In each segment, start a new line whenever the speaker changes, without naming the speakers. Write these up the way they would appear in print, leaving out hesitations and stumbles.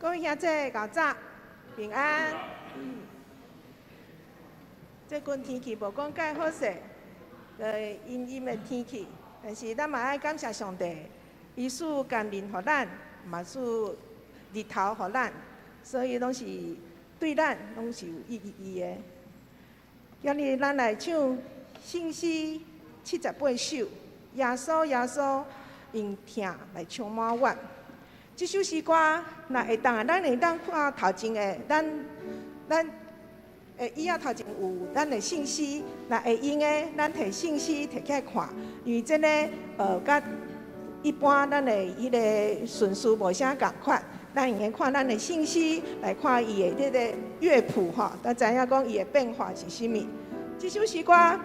各位兄姐，𠢕早，平安。最近天氣無講蓋好勢，陰陰的天氣，但是咱嘛愛感謝上帝，伊賜甘霖予咱，嘛賜日頭予咱，所以攏是對咱攏是有意義的。今日咱來唱聖詩78首，耶穌耶穌用疼來充滿阮。這首詩歌，若會當，咱會當看頭前的，咱的椅仔頭前有咱的聖詩，若會用的，咱提聖詩提起來看，因為這个佮一般咱的彼个順序無啥仝款，咱會用看咱的聖詩來看伊的這个樂譜吼，才知影講伊的變化是啥物。這首詩歌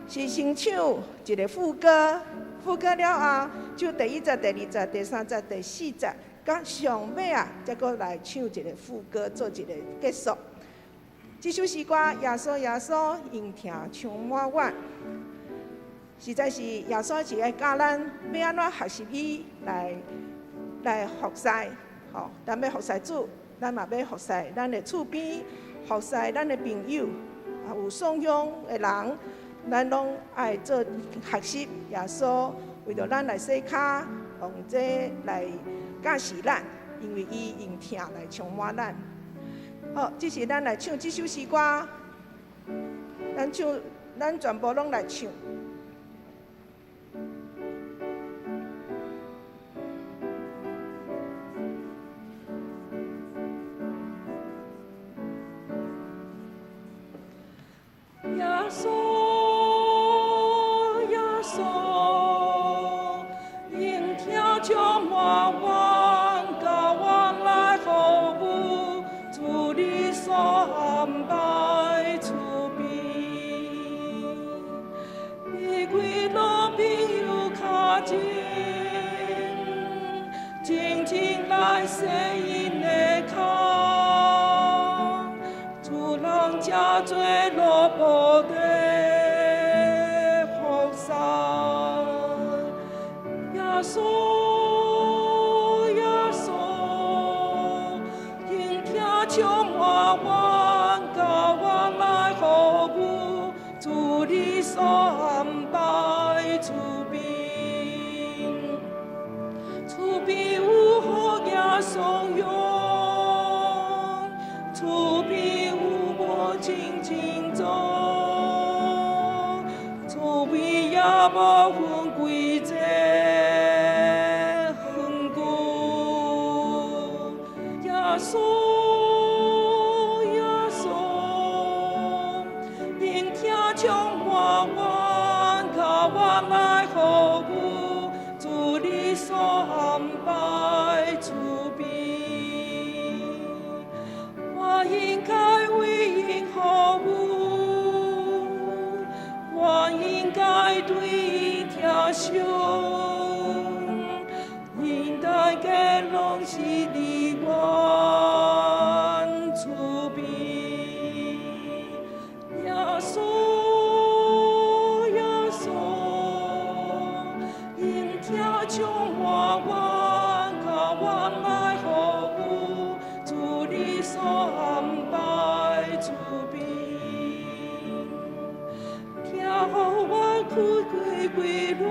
是先唱一个副歌，副歌了後，就第一節、第二節、第三節、第四節。佮上尾啊，才閣來唱一个副歌，做一个結束。這首詩歌，耶穌耶穌用疼充滿阮，實在是耶穌是愛教咱欲按怎學習伊來服侍，吼，咱欲服侍主，咱嘛欲服侍咱的厝邊，服侍咱的朋友，啊有信仰的人，咱攏愛做學習耶穌，為著咱來洗跤，用這來教示咱，因為伊用疼來充滿咱。好，這是咱來唱這首詩歌，咱唱，咱全部攏來唱。
耶穌，耶穌，用疼充滿阮，教阮來服務，主你所安排厝邊，離開老朋友跤前，靜靜來洗𪜶的跤，主人才做奴僕的服侍。耶穌，耶穌，用疼充滿阮，教阮來服務，主你所安排厝邊，厝邊有好子徭養，厝邊有母親情重，厝邊也無分貴賤遠近。耶穌，耶穌，用疼充滿阮，教阮來服務，主你所安排厝邊。我應該為𪜶服務，我應該對𪜶疼惜，𪜶大家攏是佇阮厝邊。耶穌，耶穌，用疼充滿阮，教阮來服務，主你所安排厝邊。疼予我開歸路，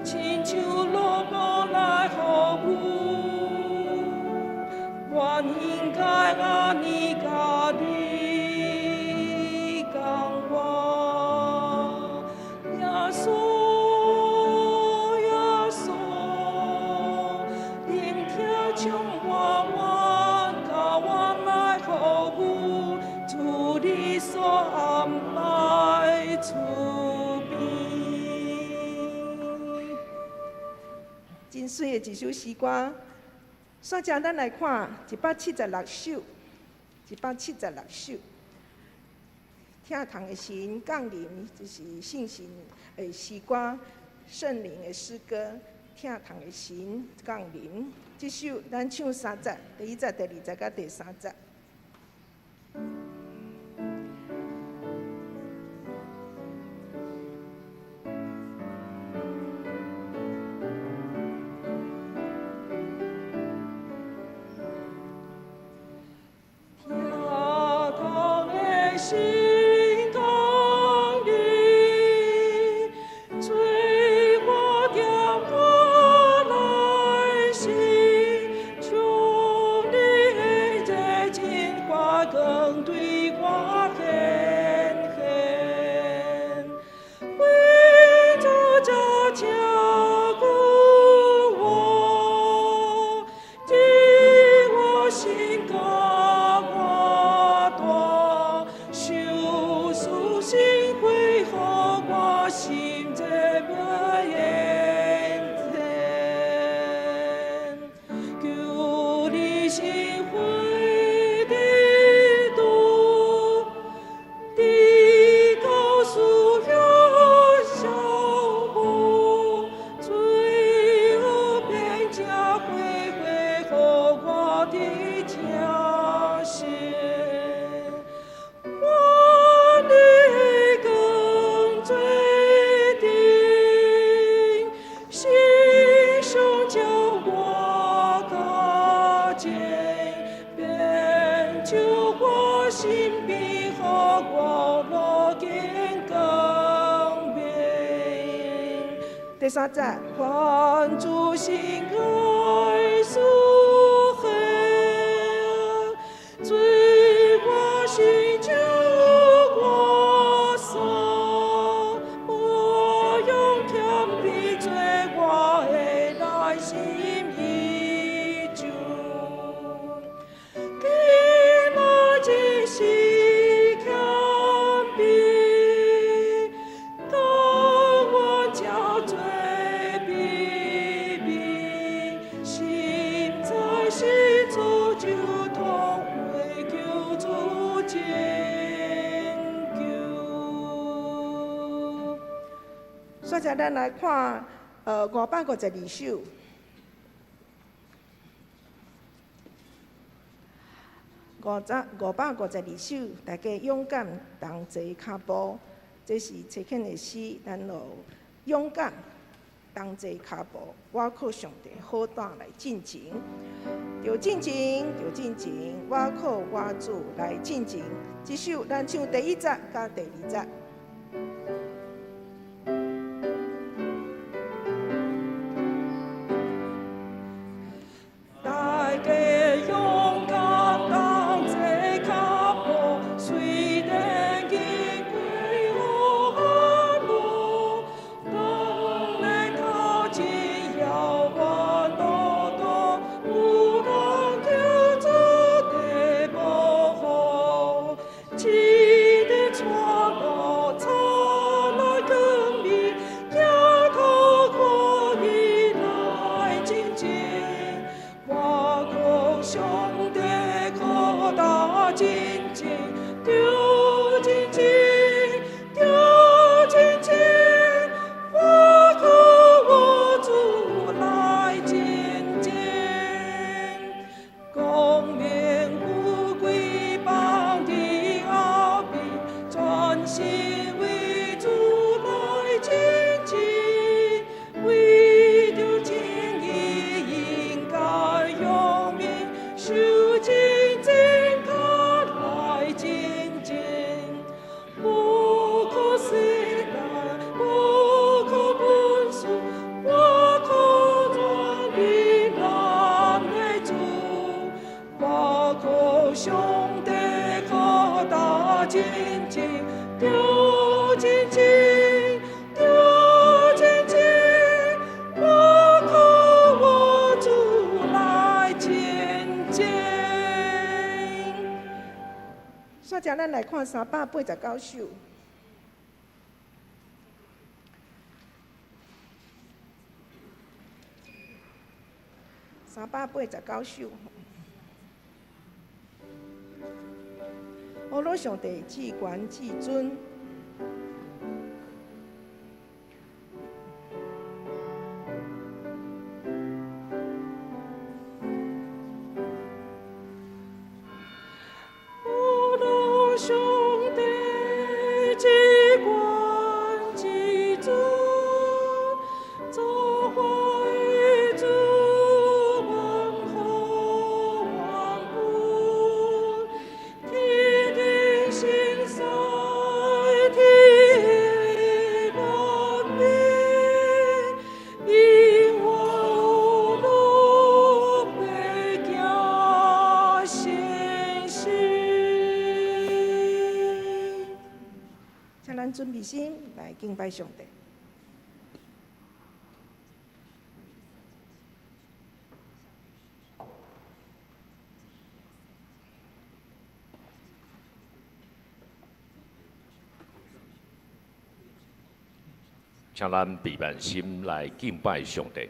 親像奴僕來服務，我應該按呢佮你講話。耶穌，耶穌，用疼充滿阮，教阮來服務，主你所安排厝邊。
真媠的一首詩歌。煞來咱來看176首，176首。疼痛的神降臨，這是聖神的詩歌，聖靈的詩歌。疼痛的神降臨，這首咱唱三節，第一節、第二節佮第三節。
心這袂怨天，求你心悔的道，你告訴遐小步，罪惡變成灰灰，予我的清醒。我的光做陣，心上照我較前，便照我身邊，予我路見光明。
第三節，
願主心愛賜幸，罪我心照我喪，無用謙卑做我的內心依舊。今仔真是謙卑，甘願這做卑微，心在是主就托為求主拯救。
煞來咱來看，552首。552首，大家勇敢同齊跤步，這是齊慶的詩，咱就勇敢同齊跤步，我靠上帝好膽來進前，著進前，著進前，我靠我主來進前。這首咱唱第一節佮第二節。
大家勇敢同齊跤步，雖然經過黑暗路，當你頭前遙遠路途，有人求主的保護，一日帶路燦爛光明，抬頭看伊來進前。我靠上帝靠大進前，著進前，著進前，我靠我主來進前。光明富貴放佇後邊，專心為主來進前，為著正義應該揚名，受盡真卡來進前。無可勢力，無可本事，我靠專憑咱的主，我靠上帝靠大進前，著進前，著進前，我靠我主來進前。
煞來咱來看389首。389首。阿羅上帝至懸至尊。
阿羅上帝至懸至尊，造化的主萬好萬本，天地興衰天萬變，因我路袂驚信心。
請咱準備心來敬拜上帝。
請咱閉目心來敬拜上帝。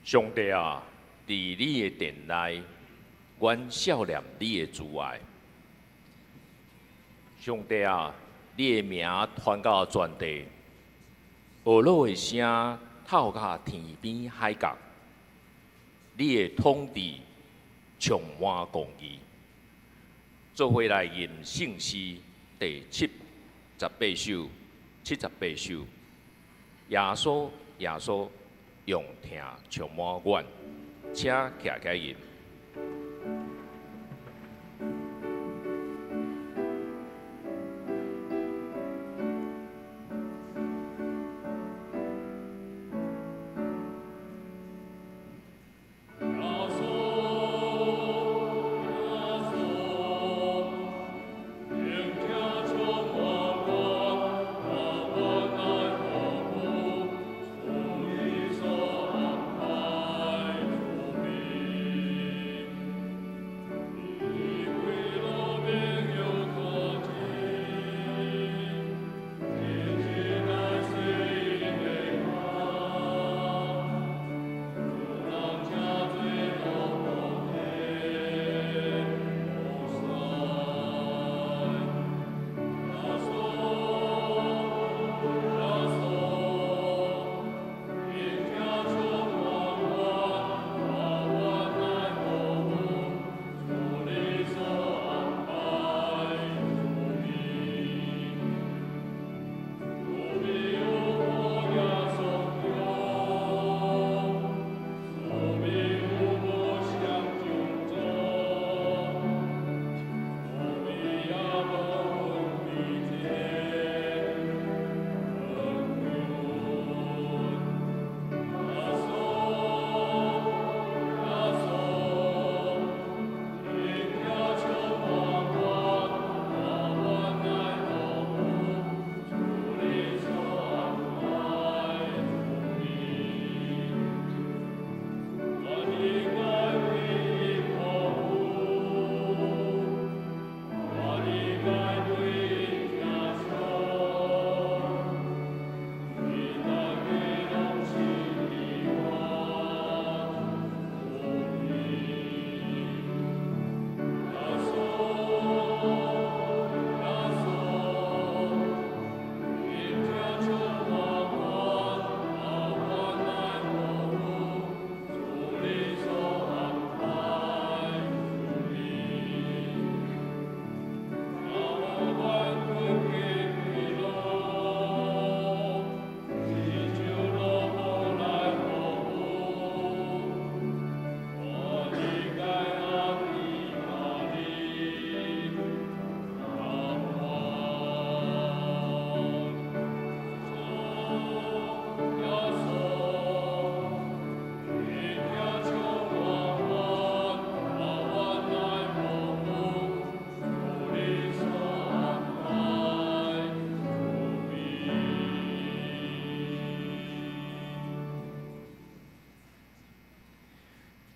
上帝啊，佇你的殿內，阮數念你的慈愛。上帝啊，你的名傳到全地，呵咾的聲透到天邊海角。你的統治充滿公義。做伙來吟聖詩第78首，78首。耶穌，耶穌，用疼充滿阮，請徛起來吟。
耶穌，耶穌，用疼充滿阮，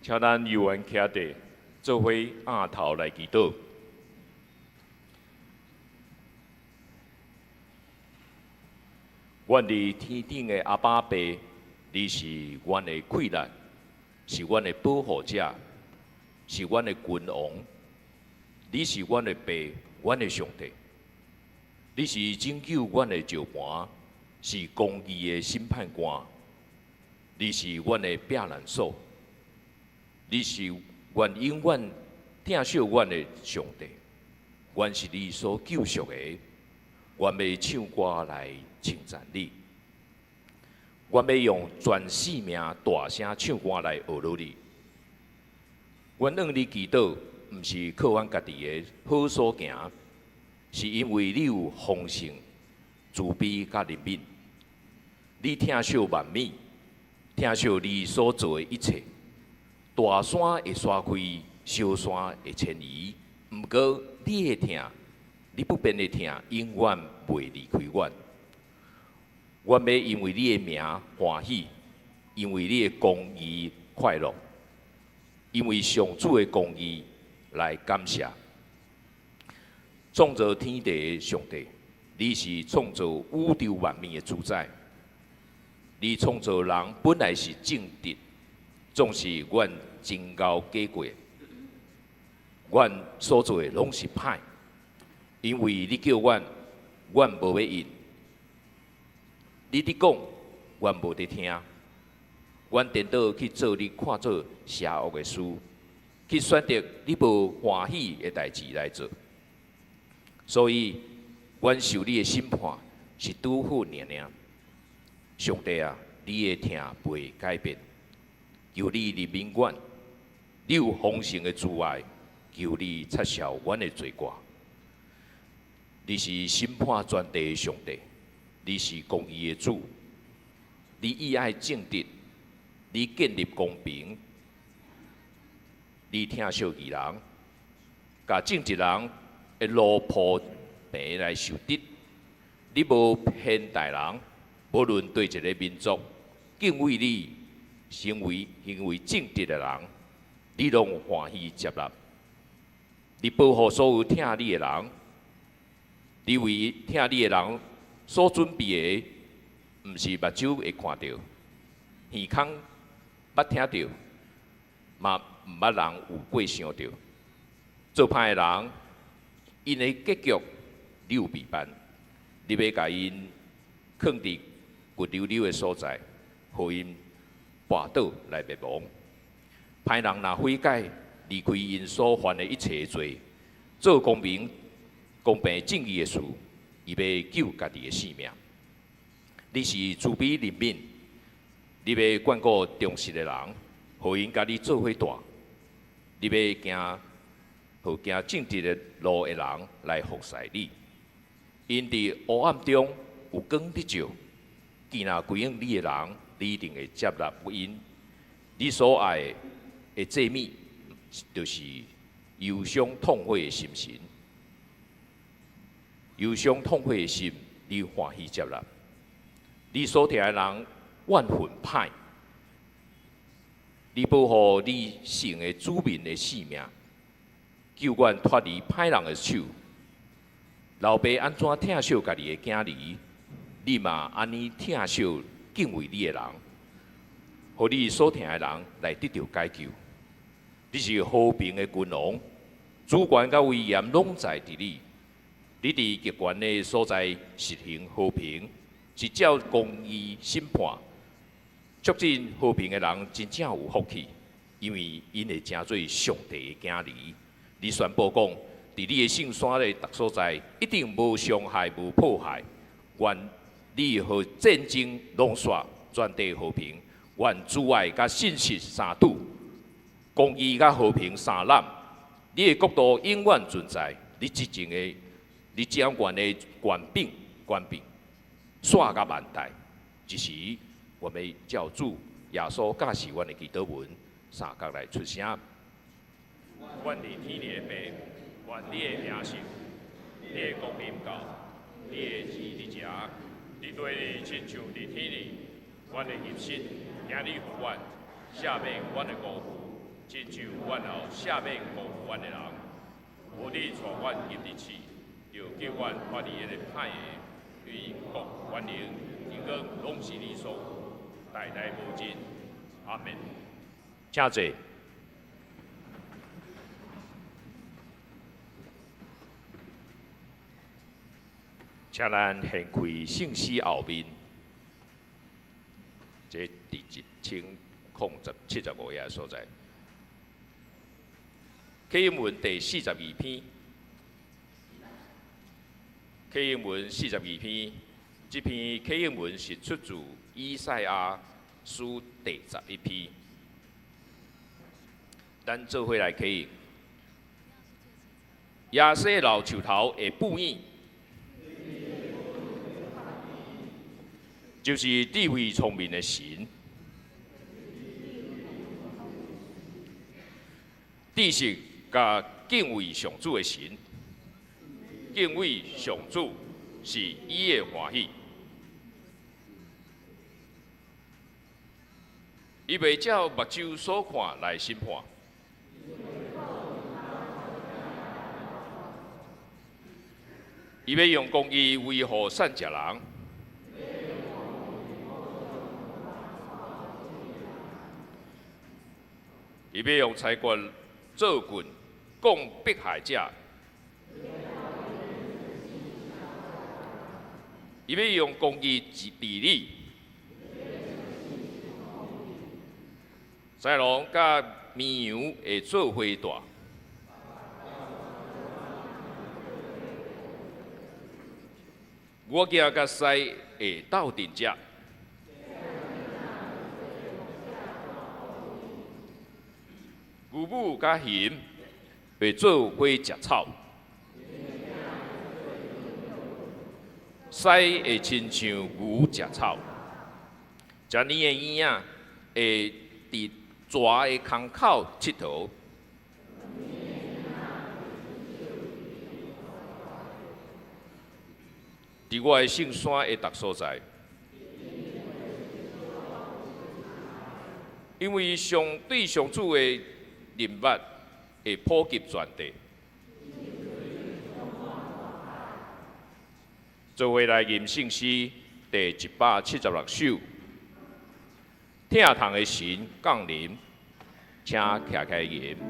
請咱有緣徛地，做伙仰頭來祈禱。阮佇天頂的阿爸父，你是阮的氣力，是阮的保護者，是阮的君王。你是阮的爸，阮的上帝。你是拯救阮的石盤，是公義的審判官。你是阮的避難所，你是阮永遠疼惜阮的上帝。阮是你所救贖的，阮欲唱歌來稱讚你。阮欲用全性命大聲唱歌來呵咾你。阮向你祈禱，毋是靠阮家己的好所行，是因為你有豐盛、慈悲佮憐憫。你疼惜萬物，疼惜你所做的一切。大山會徙開，小山會遷移。毋過你的疼，你不變的疼，永遠袂離開阮。阮欲因為你的名歡喜，因為你的公義快樂，因為上主的公義來感謝。創造天地的上帝，你是創造宇宙萬物的主宰。你創造人本來是正直，總是阮真𠢕假過。阮所做的攏是歹，因為你叫阮，阮無欲應；你佇講，阮無佇聽。阮顛倒去做你看做邪惡的事，去選擇你無歡喜的代誌來做。所以，阮受你的審判是拄好爾爾。上帝啊，你的疼袂改變，求你憐憫阮，你有豐盛的慈愛，求你擦消阮的罪過。你是審判全地的上帝，你是公義的主，你喜愛正直，你建立公平，你疼惜義人，共正直人的路鋪平來受得。你無偏待人，無論對一个民族敬畏你、成為行為正直的人，你攏歡喜接納。你保護所有疼你的人，你為疼你的人所準備的，毋是目睭會看著，耳孔捌聽著，嘛毋捌人有過想著。做歹的人，𪜶的結局你有備辦，你欲共𪜶囥佇骨溜溜的所在，予𪜶跋倒來滅亡。歹人若悔改，離開𪜶所犯的一切罪，做公平、公平正義的事，伊欲救家己的性命。你是慈悲憐憫，你欲眷顧忠實的人，予𪜶共你做伙蹛。你欲行，予行正直的路的人來服侍你。𪜶佇黑暗中有光得照，見若歸向你的人，你一定會接納𪜶。你所愛的祭物，就是憂傷痛悔的心神。憂傷痛悔的心，你歡喜接納。你所疼的人怨恨歹，你保護你聖的子民的性命，救阮脫離歹人的手。老爸按怎疼惜家己的囝兒，你嘛按呢疼惜敬畏你的人，予你所疼的人來得著解救。你是和平的君王，主權佮威嚴攏在佇你。你佇極懸的所在實行和平，是照公義審判，促進和平的人真正有福氣，因為𪜶會成做上帝的囝兒。你宣布講，佇你的聖山的逐所在，一定無傷害、無破壞。願你予戰爭攏煞，全地和平。願慈愛佮信實相拄，公義佮和平相攬。你的國度永遠存在，你執政的，你掌權的權柄，權柄，煞到萬代。這時，我們照主耶穌教示阮的祈禱文，三角來出聲。阮佇天裡的父，願你的名聖，你的國臨到，你的旨佇遮，佇地裡親像佇天裡。阮的飲食，今日予阮，赦免阮的辜負，親像阮後赦免辜負阮的人。無你帶阮入佇試，著救阮脫離彼个歹的，因為國、權能、榮光攏是你所有，代代無盡。阿門。請坐。請咱掀開聖詩後面，這佇1075頁所在。啟應文第四十二篇，啟應文四十二篇，這篇啟應文是出自以賽亞書第11篇。咱做伙來啟應。耶西老樹頭的布影，就是智慧聰明的神，知識佮敬畏上主的神，敬畏上主是伊的歡喜。伊袂照目睭所看來審判，伊欲用公義維護散食人，伊欲用裁決做棍，摃迫害者，伊欲用公義治理，豺狼佮綿羊會做伙蹛，牛仔佮獅會鬥陣食，牛母佮熊會做伙食草，獅會親像牛食草，食奶的嬰仔會佇蛇的空口𨑨迌。佇我的聖山的逐所在，因為上對上主的認捌會普及全地。做伙來吟聖詩第176首，疼痛的神降臨，請徛起來吟。
疼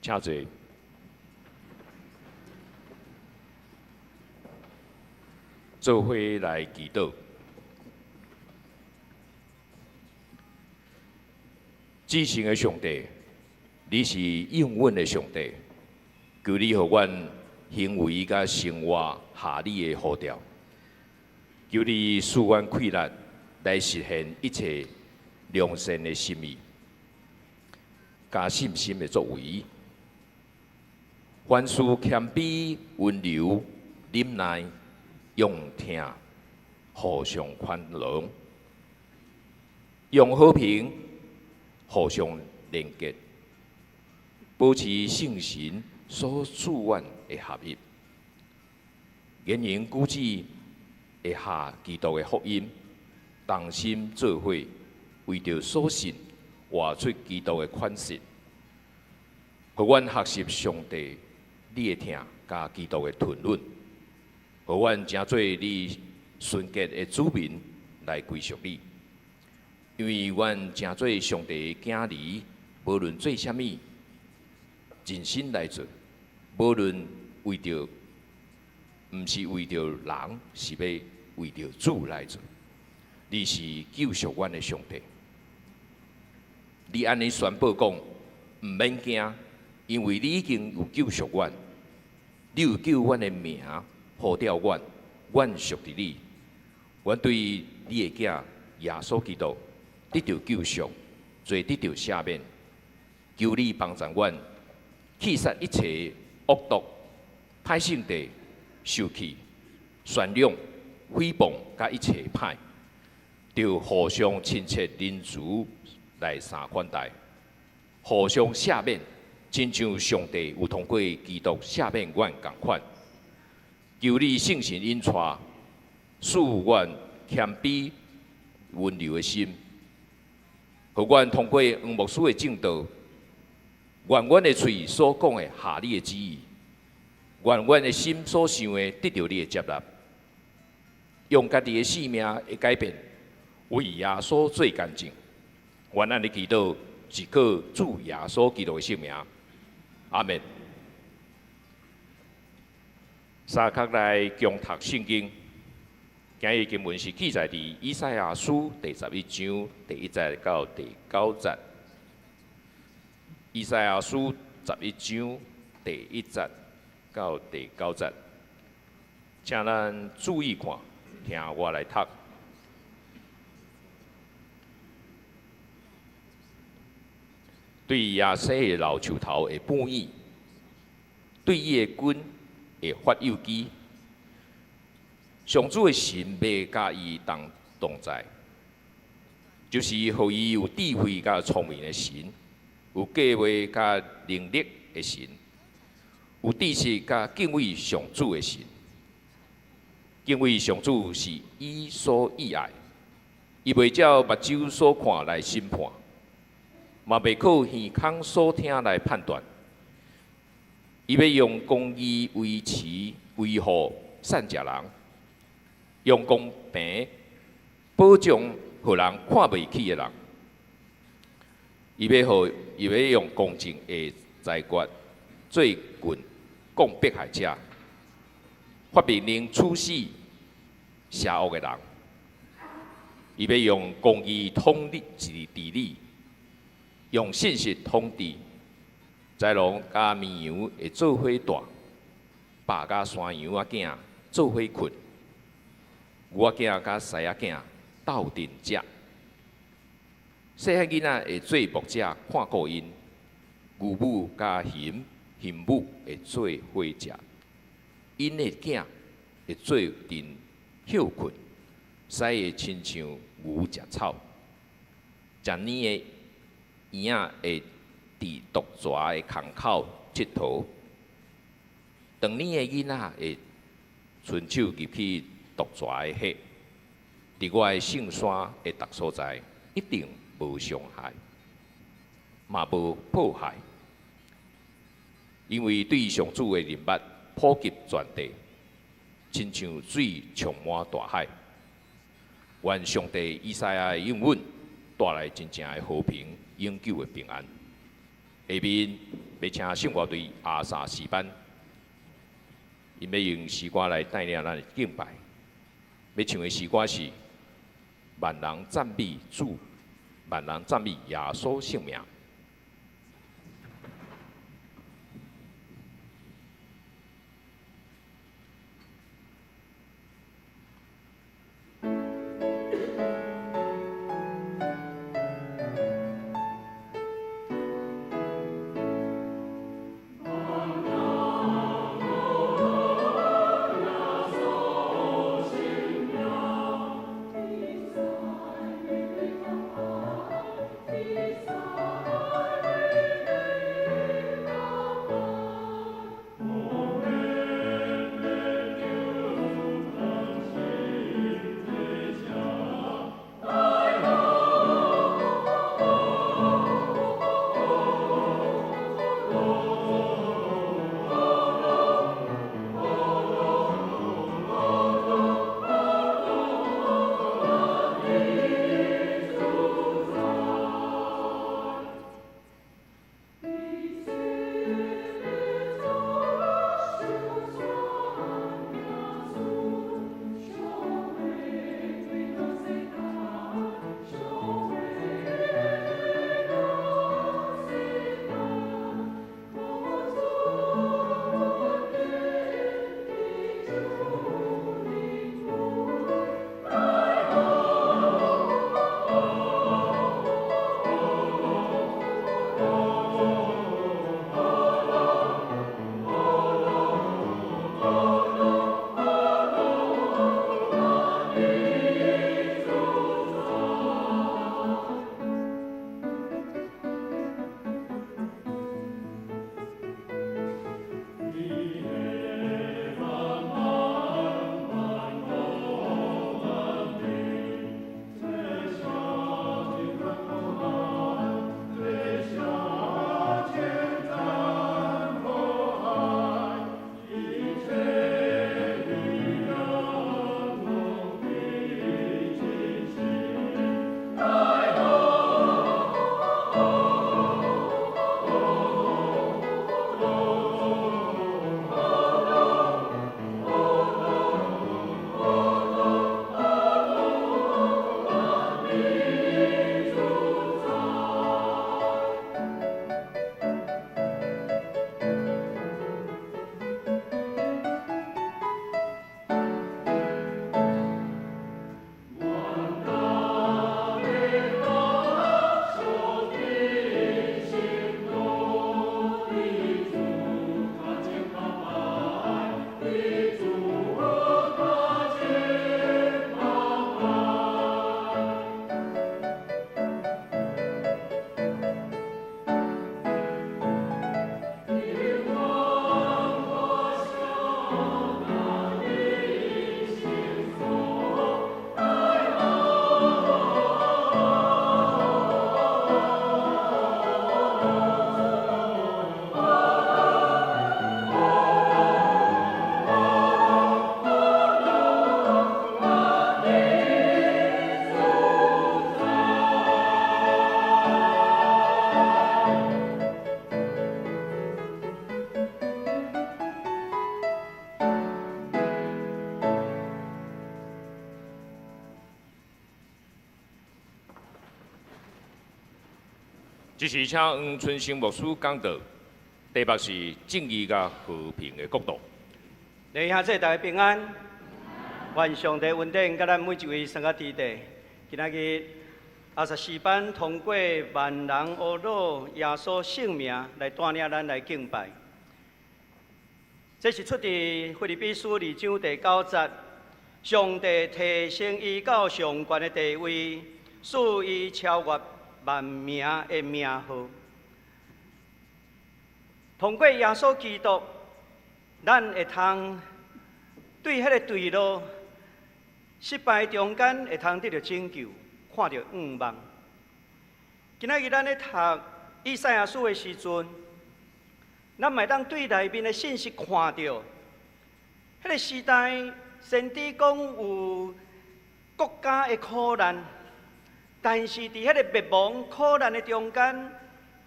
請坐。做伙來祈禱。至聖的上帝，你是應允的上帝，求你予阮行為佮生活合你的呼召，求你賜阮氣力來實現一切良善的心意，佮信心的作為，凡事謙卑、溫柔、忍耐、用疼，互相寬容，用和平互相連結，保持聖神所賜阮的合一，言行舉止會合基督的福音，同心做伙，為著所信活出基督的款式，予阮學習上帝你的疼佮基督的吞忍，予阮成做你純潔的子民來歸屬你。因為阮成做上帝的囝兒，無論做啥物，盡心來做，無論為著，毋是為著人，是欲為著主來做。你是救贖阮的上帝，你按呢宣布講，毋免驚，因為你已經有救贖阮，你有叫阮的名呼召阮，阮屬佇你，阮對你的囝耶穌基督得著救贖，罪得著赦免，求你幫助阮，棄殺一切惡毒、歹性地、受氣、宣揚、誹謗佮一切歹，著互相親切仁慈來相款待，互相赦免，親像上帝有通過基督赦免阮仝款。求你聖神引帶，賜阮謙卑溫柔的心，予阮通過黃牧師的證道，願阮的喙所講的合你的旨意，願阮的心所想的得著你的接納，用家己的性命的改變，為耶穌做見證。阮按呢祈禱，是靠主耶穌基督的聖名。阿們。相佮來共讀聖經，今日經文是記載佇以賽亞書第11章第1節到第9節。以賽亞書十一章第一節到第九節，請咱注意看，聽我來讀。對耶西的老樹頭會半倚，對伊的根會發幼枝。上主的神欲佮伊同在，就是予伊有智慧佮聰明的神，有計劃佮能力的神，有知識佮敬畏上主的神。敬畏上主是伊所喜愛，伊袂照目睭所看來審判，嘛袂靠耳孔所聽來判斷。伊欲用公義維持維護散食人，用公平保障予人看袂起的人。伊欲用公正的裁決做棍摃迫害者，發命令處死邪惡的人。伊欲用公義統治治理，用信實統治。豺狼佮綿羊會做伙蹛，豹佮山羊仔囝做伙睏，牛仔囝佮獅仔囝鬥陣食。細漢囡仔會做牧者看顧𪜶，牛母佮熊熊母會做伙食，𪜶的囝會做陣歇睏，獅會親像牛食草，食奶的嬰仔會佇毒蛇的空口𨑨迌，斷奶的囡仔會伸手入去毒蛇的穴，佇我的聖山的逐所在，一定無傷害，嘛無迫害，因為對上主的認捌普及全地，親像水充滿大海。願上帝以賽亞的應允帶來真正的和平、永久的平安。下面欲欲請聖樂隊亞薩詩班，𪜶欲用詩歌來帶領咱的敬拜。欲唱的詩歌是萬人讚美主，萬人讚美耶穌聖名。這時請黃春生牧師講道，題目是正義佮和平的國度。
弟兄姊妹大家平安，願上帝恩典佮咱每一位生活佇地。今仔日亞薩詩班通過萬人阿魯耶穌聖名來帶領咱來敬拜。這是出佇腓立比書二章第九節，上帝提升伊到上懸的地位，賜伊超越萬名的名號。通過耶穌基督，咱會通對彼個墜落、失敗中間會通得著拯救，看著向望。今仔日咱咧讀以賽亞書的時陣，咱嘛會當對內面的信息看著，彼個時代先知講有國家的苦難。但是佇彼個滅亡苦難的中間，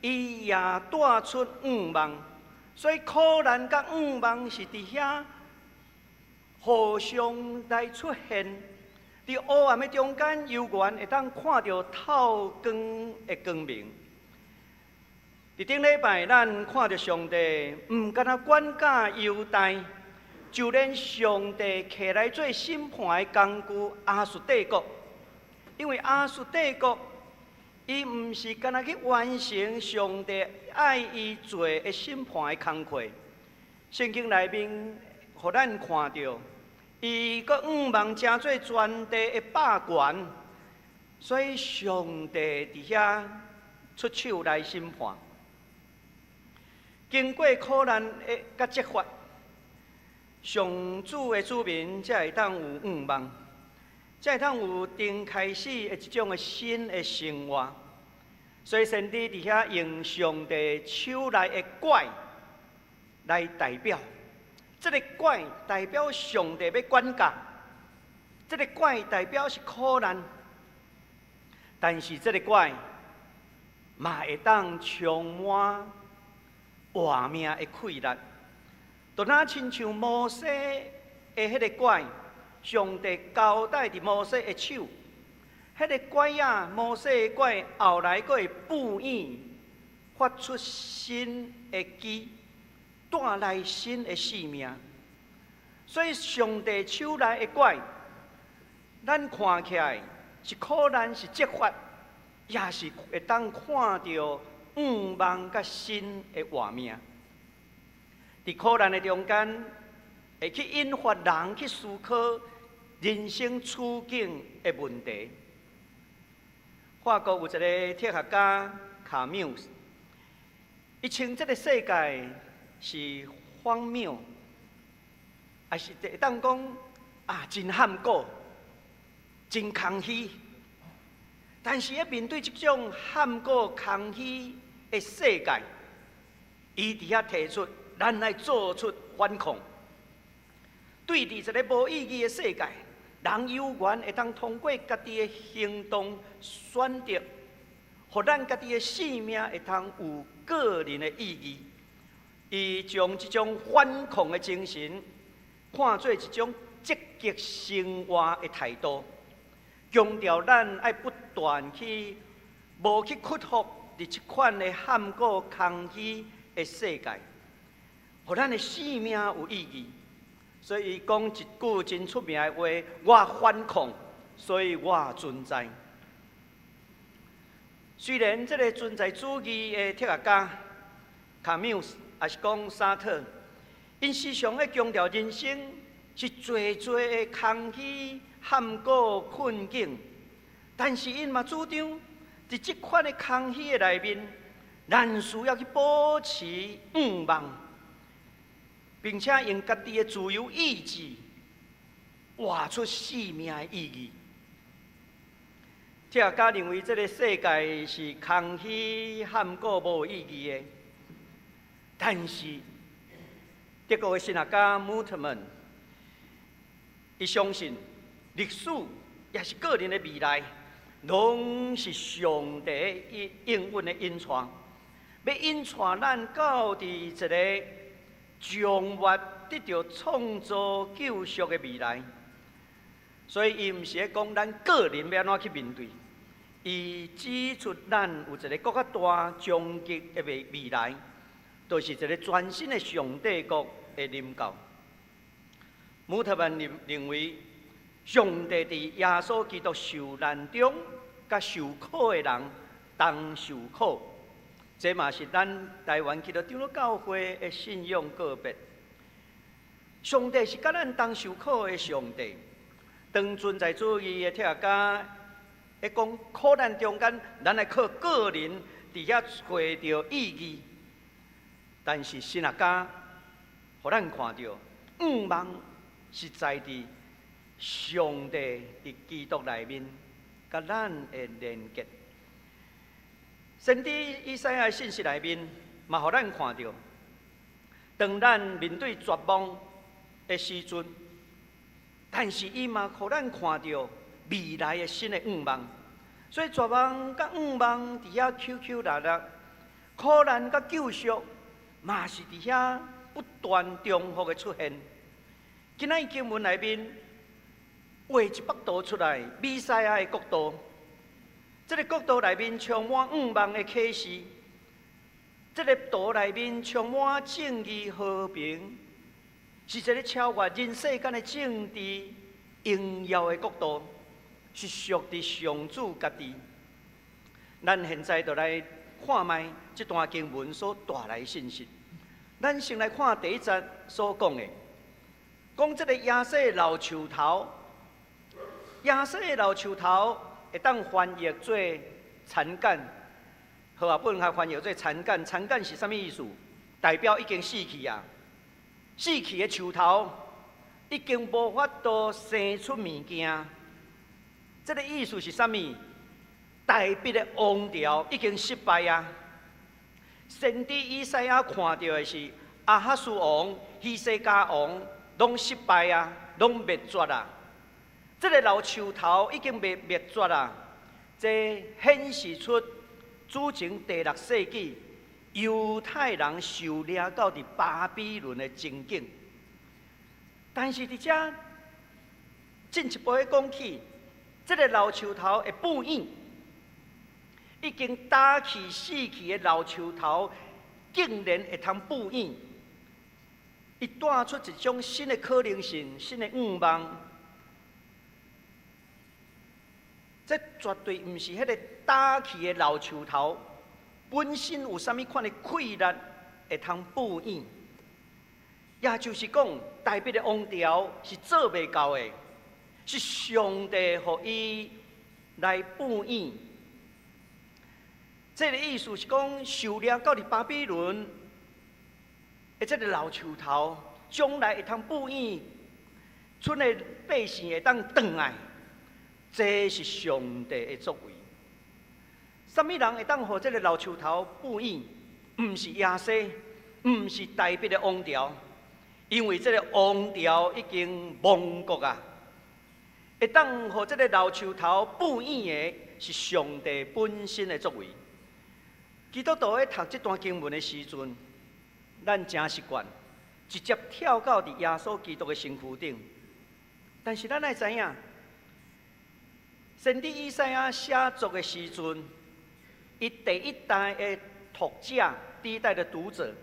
伊也帶出向望，所以苦難佮向望是佇遐互相來出現。佇黑暗的中間，猶原會當看著透光的光明。佇頂禮拜，咱看著上帝毋干焦管教猶大，就連上帝揢來做審判的工具亞述帝國，因為亞述帝國伊毋是干焦去完成上帝愛伊做的審判的工課。聖經內面，予咱看著，伊閣向望成做全地的霸權，所以上帝佇遐出手來審判。經過苦難的佮責罰，上主的子民才會當有向望，才會當有重開始的一種的新的生活。所以先知佇遐用上帝手內的拐來代表，這个拐代表上帝欲管教，這个拐代表是苦難，但是這个拐嘛會當充滿活命的氣力，就若親像摩西的彼个拐，上帝交代佇摩西的手，彼个拐仔，摩西的拐，後來閣會布影，發出新的枝，帶來新的生命。所以上帝手內的拐，咱看起來是苦難，是責罰，也是會當看著向望佮新的活命。佇苦難的中間，會去引發人去思考人生處境的問題。法國有一個哲學家卡繆，伊稱這个世界是荒謬，抑是會當講啊，真譀古，真空虛。但是，面對這種譀古空虛的世界，伊佇遐提出，咱愛做出反抗。對佇一个無意義的世界，人猶原會當通過家己的行動選擇，予咱家己的生命會當有個人的意義。伊將這種反抗的精神看做一種積極生活的態度，強調咱愛不斷去無去屈服佇這款的譀古空虛的世界，予咱的生命有意義。所以伊講一句真出名的話：我反抗，所以我存在。雖然這个存在主義的哲學家卡繆，抑是講沙特，𪜶時常咧強調人生是濟濟的空虛、譀古困境，但是𪜶嘛主張，佇這款的空虛的內面，咱需要去保持向望，並且用家己的自由意志活出生命的意義。哲學家認為這个世界是空虛、譀古、無意義的，但是德國的神學家穆特曼，伊相信歷史抑是個人的未來，攏是上帝應允的引帶，欲引帶咱到佇一个將欲得著創造救贖的未來。所以，伊毋是咧講咱個人欲按怎去面對，伊指出咱有一个閣較大終極的未來，就是一个全新的上帝國的臨到。穆特曼認為，上帝佇耶穌基督受難中，佮受苦的人同受苦，這嘛是咱台灣基督長老教會的信仰告白。上帝是佮咱同受苦的上帝。當存在主義的哲學家咧講苦難中間，咱來靠個人佇遐揣著意義。但是神學家予咱看著，向望是在佇上帝佇基督內面，佮咱的連結。先知以賽亞的信息內面，嘛予咱看著，當咱面對絕望的時陣，但是伊嘛予咱看著未來的新的向望。所以絕望佮向望佇遐搝搝抐抐，苦難佮救贖嘛是佇遐不斷重複的出現。今仔日經文內面畫一幅圖出來，彌賽亞的國度。這个國度內面充滿向望的啟示，這个圖內面充滿正義和平，是一个超越人世間的政治榮耀的國度，是屬佇上主家己。咱現在就來看覓這段經文所帶來的信息。咱先來看第一節所講的，講這个耶洗老樹頭，耶洗老樹頭會當翻譯做殘乾，和合本較翻譯做殘乾。殘乾是啥物意思？代表已經死去啊！死去的樹頭已經無法度生出物件。這个意思是啥物？大衛的王朝已經失敗啊！先知以賽亞看著的是亞哈斯王、希西家王攏失敗啊，攏滅絕啊！這个老樹頭已經滅滅絕啊！這顯示出主前第六世紀猶太人受掠到佇巴比倫的情景。但是佇遮進一步的講起，這个老樹頭會復影，已經焦去死去的老樹頭，竟然會通復影，伊帶出一種新的可能性、新的向望。這絕對毋是彼个焦去的老樹頭本身有啥物款的氣力會通復影，也就是講，大衛的王朝是做袂到的，是上帝予伊來復影。這个意思是講，受掠到佇巴比倫的這个老樹頭，將來會通復影，賰的百姓會當轉來。這是上帝的作為。啥物人會當予這个老樹頭復影？毋是耶洗，毋是大衛的王朝，因為這个王朝已經亡國啊。會當予這个老樹頭復影的，是上帝本身的作為。基督徒咧讀這段經文的時陣，咱誠習慣直接跳到佇耶穌基督的身軀頂。但是咱愛知影，先知以賽亞寫作的時陣，伊第一代的讀者，第一代的讀者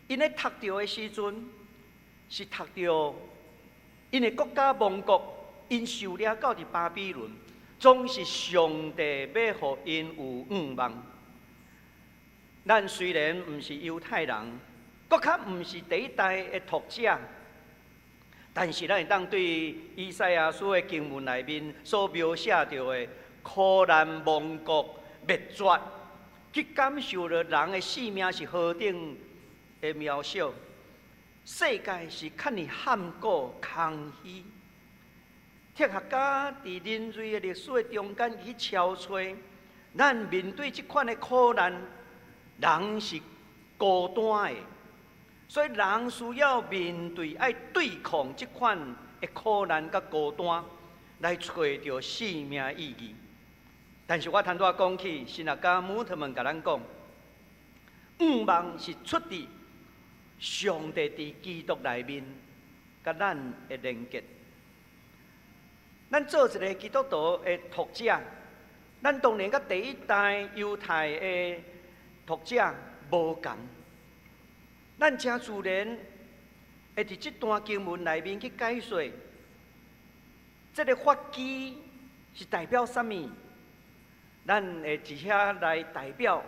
，𪜶咧讀著的時陣，是讀著𪜶的國家亡國，𪜶受掠到佇巴比倫，總是上帝欲予𪜶有向望。咱雖然毋是猶太人，閣較毋是第一代的讀者，但是咱會當對以賽亞書的經文內面所描寫著的苦難亡國滅絕，去感受著人的性命是何等的渺小，世界是較爾譀古空虛。哲學家佇人類的歷史的中間去敲揣，咱面對這款的苦難，人是孤單的，所以人需要面對愛對抗這款的苦難佮孤單，來揣著生命意義。但是我頭拄仔講起，神學家姆特曼共咱講，向望是出佇上帝佇基督內面佮咱的連結。咱做一个基督徒的讀者，咱當然佮第一代猶太的讀者無仝。咱誠自然會佇這段經文內面去解說，這个髮基是代表啥物？咱會佇遐來代表，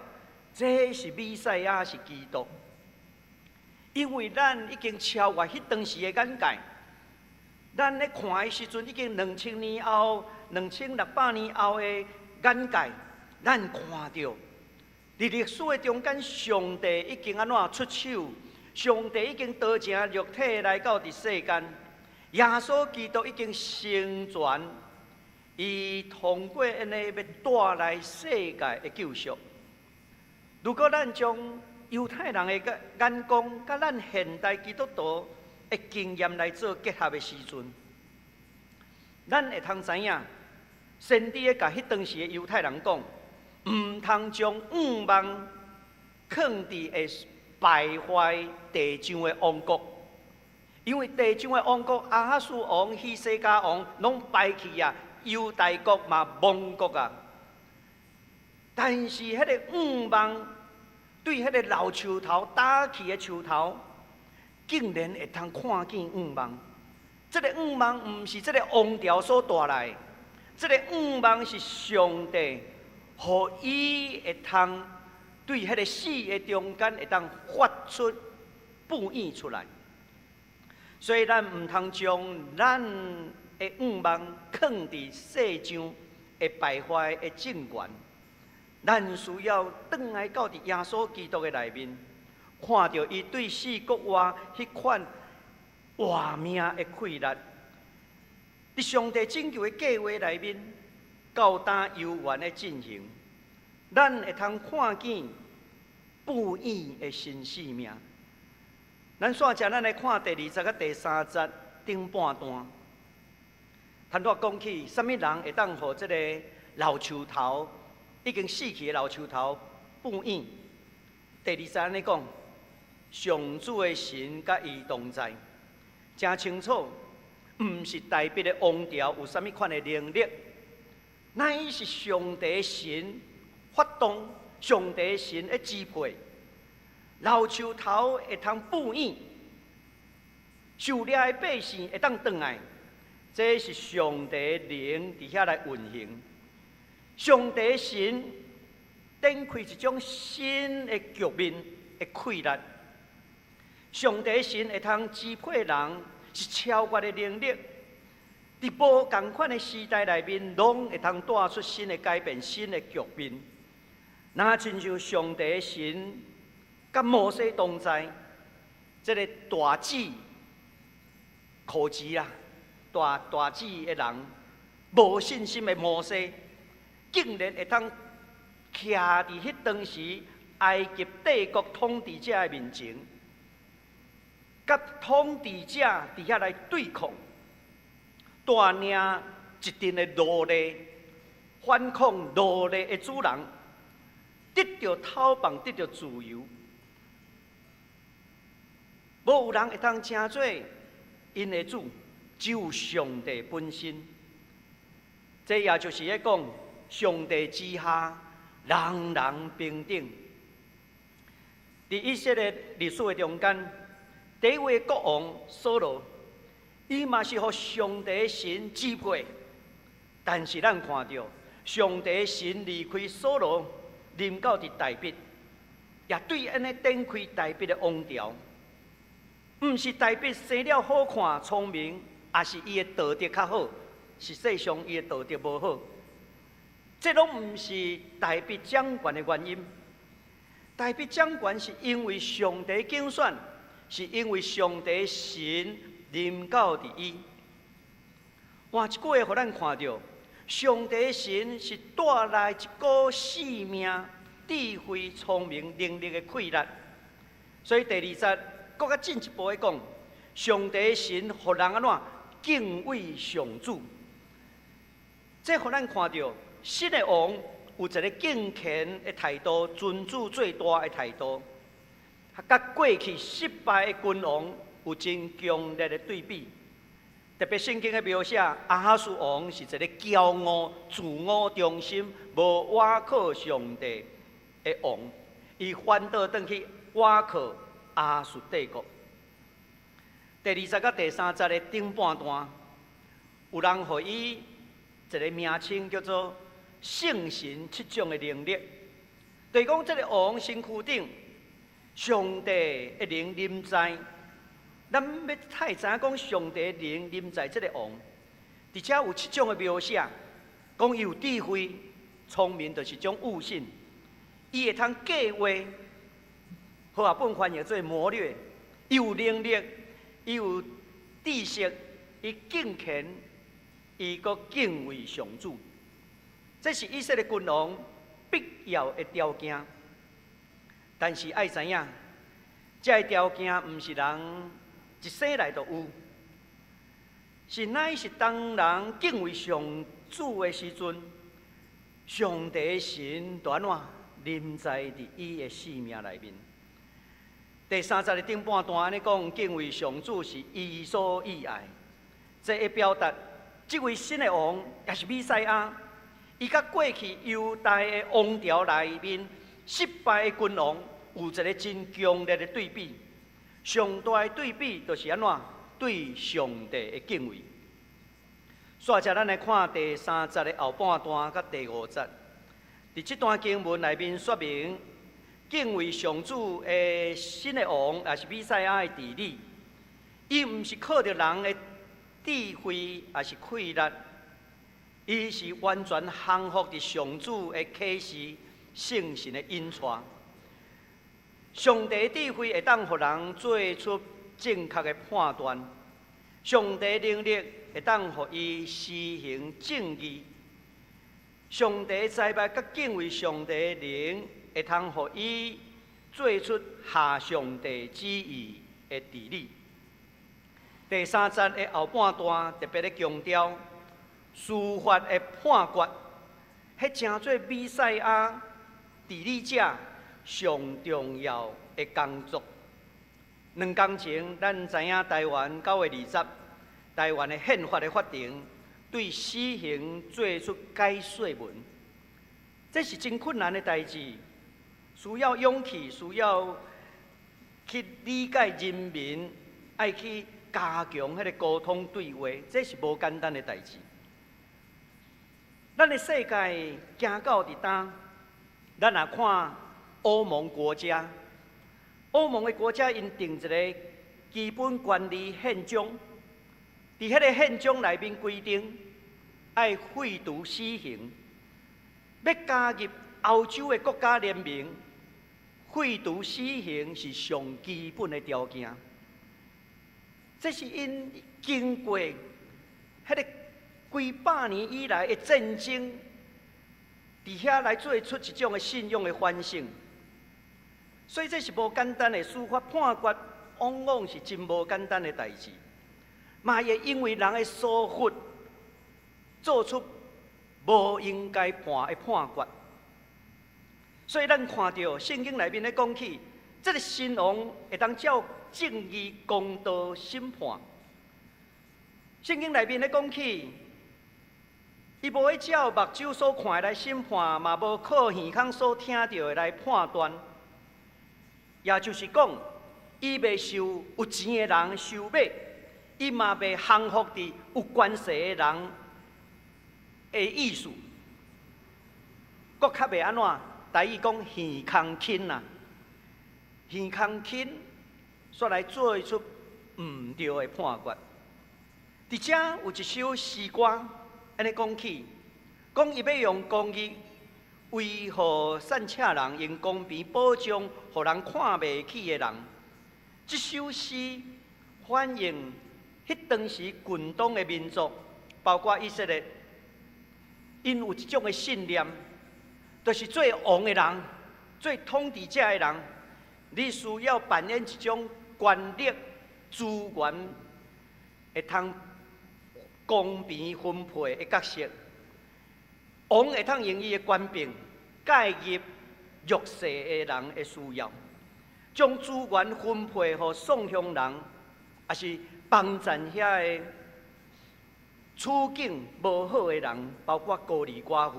這是彌賽亞，是基督。因為咱已經超越彼當時的眼界，咱咧看的時陣已經2000年後、2600年後的眼界，咱看著佇歷史的中間，上帝已經按怎出手，上帝已經道成肉體來到佇世間，耶穌基督已經成全，伊通過按呢欲帶來世界的救贖。如果咱將猶太人的眼光，佮咱現代基督徒的經驗來做結合的時陣，咱會通知影，先知咧共彼當時的猶太人講，毋通將向望囥佇會敗壞地上的王國，因為地上的王國亞哈斯王、希西家王攏敗去啊，猶大國嘛亡國啊。但是彼个向望對彼个老樹頭焦去的樹頭，竟然會通看見向望。這个向望毋是這个王朝所帶來的，這个向望是上帝予伊會通對彼个死的中間會當發出布影出來。所以咱毋通將咱的向望囥佇世上會敗壞的政權。咱需要轉來到佇耶穌基督的內面，看著伊對死復活彼款活命的氣力，佇上帝拯救的計劃內面，到今猶原咧進行，咱會通看見布影的新生命。咱煞遮，咱來看第二節佮第三節頂半段。頭拄仔講起，啥物人會當予這个老樹頭已經死去的老樹頭布影？第二節按呢講，上主的神佮伊同在，誠清楚，毋是大衛的王朝有啥物款的能力，乃是上帝神發動，上帝神的支配，老樹頭會通布影，受掠的百姓會當轉來，這是上帝靈佇遐來運行。上帝神展開一種新的局面的氣力。上帝神會通支配人，是超越的能力。佇無仝款的時代內面，攏會通帶出新的改變、新的局面。若親像上帝神佮摩西同在，這个大智可智啊，大大智的人，無信心的摩西，竟然會通徛佇彼當時埃及帝國統治者的面前，佮統治者佇遐來對抗，帶領一陣的奴隸，反抗奴隸的主人，得著解放，得著自由，無有人會通稱做𪜶的主，只有上帝本身。這也就是咧講，上帝之下，人人平等。佇以色列歷史的中間，第一位國王掃羅，伊嘛是予上帝神支配，但是咱看著上帝神離開掃羅，臨到佇大衛，也對按呢展開大衛的王朝，毋是大衛生了好看、聰明，抑是伊的道德較好，實際上伊的道德無好，這攏毋是大衛掌權的原因。大衛掌權是因為上帝揀選，是因為上帝神臨到佇伊。換一句話，予咱看著，上帝神是帶來一股生命、智慧、聰明、能力的氣力。所以第二節閣較進一步的講，上帝神予人按怎敬畏上主。這予咱看著，新的王有一个敬虔的態度，尊主做大的態度，佮過去失敗的君王有真強烈的對比。特別聖經的描寫，亞哈斯王是一个驕傲、自我中心、無倚靠上帝的王，伊反倒轉去倚靠亞述帝國。第二節佮第三節的頂半段，有人予伊一个名稱叫做聖神七種的能力，就是講這个王身軀頂，上帝的靈臨在。咱欲太知影講上帝的靈臨在這个王，而且有七種的描寫，講伊有智慧、聰明，就是一種悟性，伊會通計劃，和合本翻譯做謀略，伊有能力，伊有知識，伊敬虔，伊閣敬畏上主。這是以色列君王必要的條件，但是愛知影，這个條件毋是人一生來就有，是乃是當人敬畏上主的時陣，上帝神就按怎臨在佇伊的性命內面。第三節的頂半段按呢講，敬畏上主是伊所喜愛，這會表達這位新的王也是彌賽亞，伊佮過去猶大的王朝內面失敗的君王有一個真強烈的對比。上大的對比就是按怎？對上帝的敬畏。煞才咱來看第三節的後半段佮第五節，佇這段經文內面說明，敬畏上主的新的王，也是彌賽亞的治理，伊毋是靠著人的智慧，抑是氣力，伊是完全降服佇上主的啟示、聖神的引帶。上帝智慧會當予人做出正確的判斷，上帝能力會當予伊施行正義，上帝財物佮敬畏上帝的靈，會通予伊做出合上帝旨意的治理。第三節的後半段特別咧強調司法的判決，彼成做彌賽亞治理者上重要的工作。兩工前，咱知影台灣9月20，台灣的憲法的法庭對死刑做出解說文，這是真困難的代誌，需要勇氣，需要去理解人民，愛去加強彼个溝通對話，這是無簡單的代誌。咱的世界行到佇今，咱若看歐盟國家，歐盟的國家𪜶定一个基本權利憲章，佇彼个憲章內面規定，愛廢除死刑，欲加入歐洲的國家聯盟，廢除死刑是上基本的條件。這是𪜶經過彼个幾百年以來的戰爭，佇遐來做出一種的信仰的反省。所以這是無簡單的司法判決，往往是真無簡單的代誌。嘛會因為人的疏忽，做出無應該判的判決。所以咱看著聖經內面咧講起，這个新王會當照正義公道審判。聖經內面咧講起，伊無愛照目睭所看的來審判，嘛無靠耳孔所聽著的來判斷。也就是講，伊袂受有錢的人收買，伊嘛袂降服佇有權勢的人的意思。閣較袂按怎？台語講耳空輕啊，耳空輕，煞來做出毋對的判決。佇遮有一首詩歌，按呢講起，講伊欲用公義維護散赤人，用公平保障予人看袂起的人。這首詩反映彼當時近東的民族，包括以色列，𪜶有一種的信念，就是做王的人，做統治者的人，你需要扮演一種權力資源會通公平分配的角色。王會通用伊的權柄介入弱勢的人的需要，將資源分配予喪鄉人，抑是幫贊遐个處境無好的人，包括孤兒寡婦。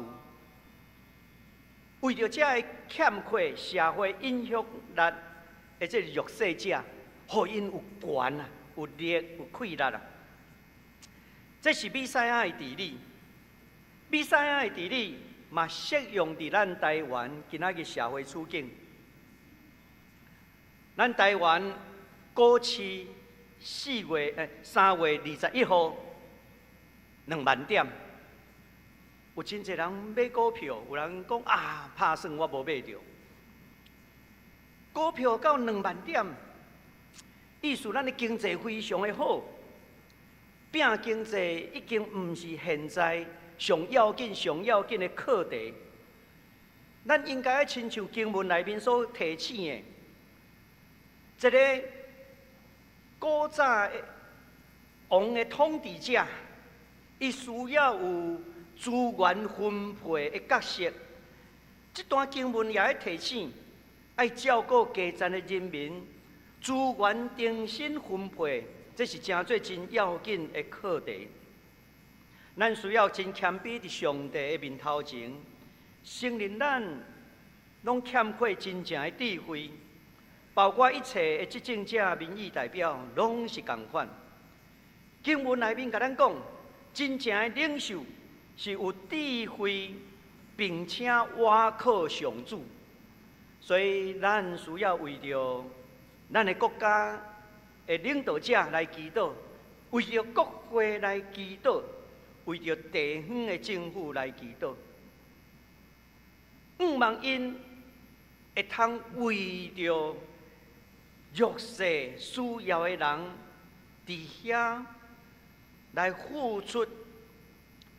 為著這个欠缺社會影響力的這个弱勢者，予𪜶有權啊，有力、有氣力啊。這是彌賽亞的治理。彌賽亞的治理嘛適用佇咱台灣今仔日社會處境。咱台灣股市3月21號2萬點，有真濟人買股票，有人講啊，拍算我無買著。股票到兩萬點，意思咱的經濟非常的好，拼經濟已經毋是現在上要緊、上要緊的課題。咱應該愛親像經文內面所提醒的，一个古早的王的統治者，伊需要有資源分配的角色。這段經文也咧提醒，愛照顧低層的人民，資源重新分配，這是誠做真要緊的課題。咱需要真謙卑佇上帝的面頭前，承認咱攏欠缺真正的智慧，包括一切的執政者、民意代表，攏是仝款。經文內面共咱講，真正的領袖是有智慧，並且倚靠上主。所以，咱需要為著咱的國家的領導者來祈禱，為著國會來祈禱，為著地方的政府來祈禱。向望𪜶會通為著弱勢需要的人，佇遐來付出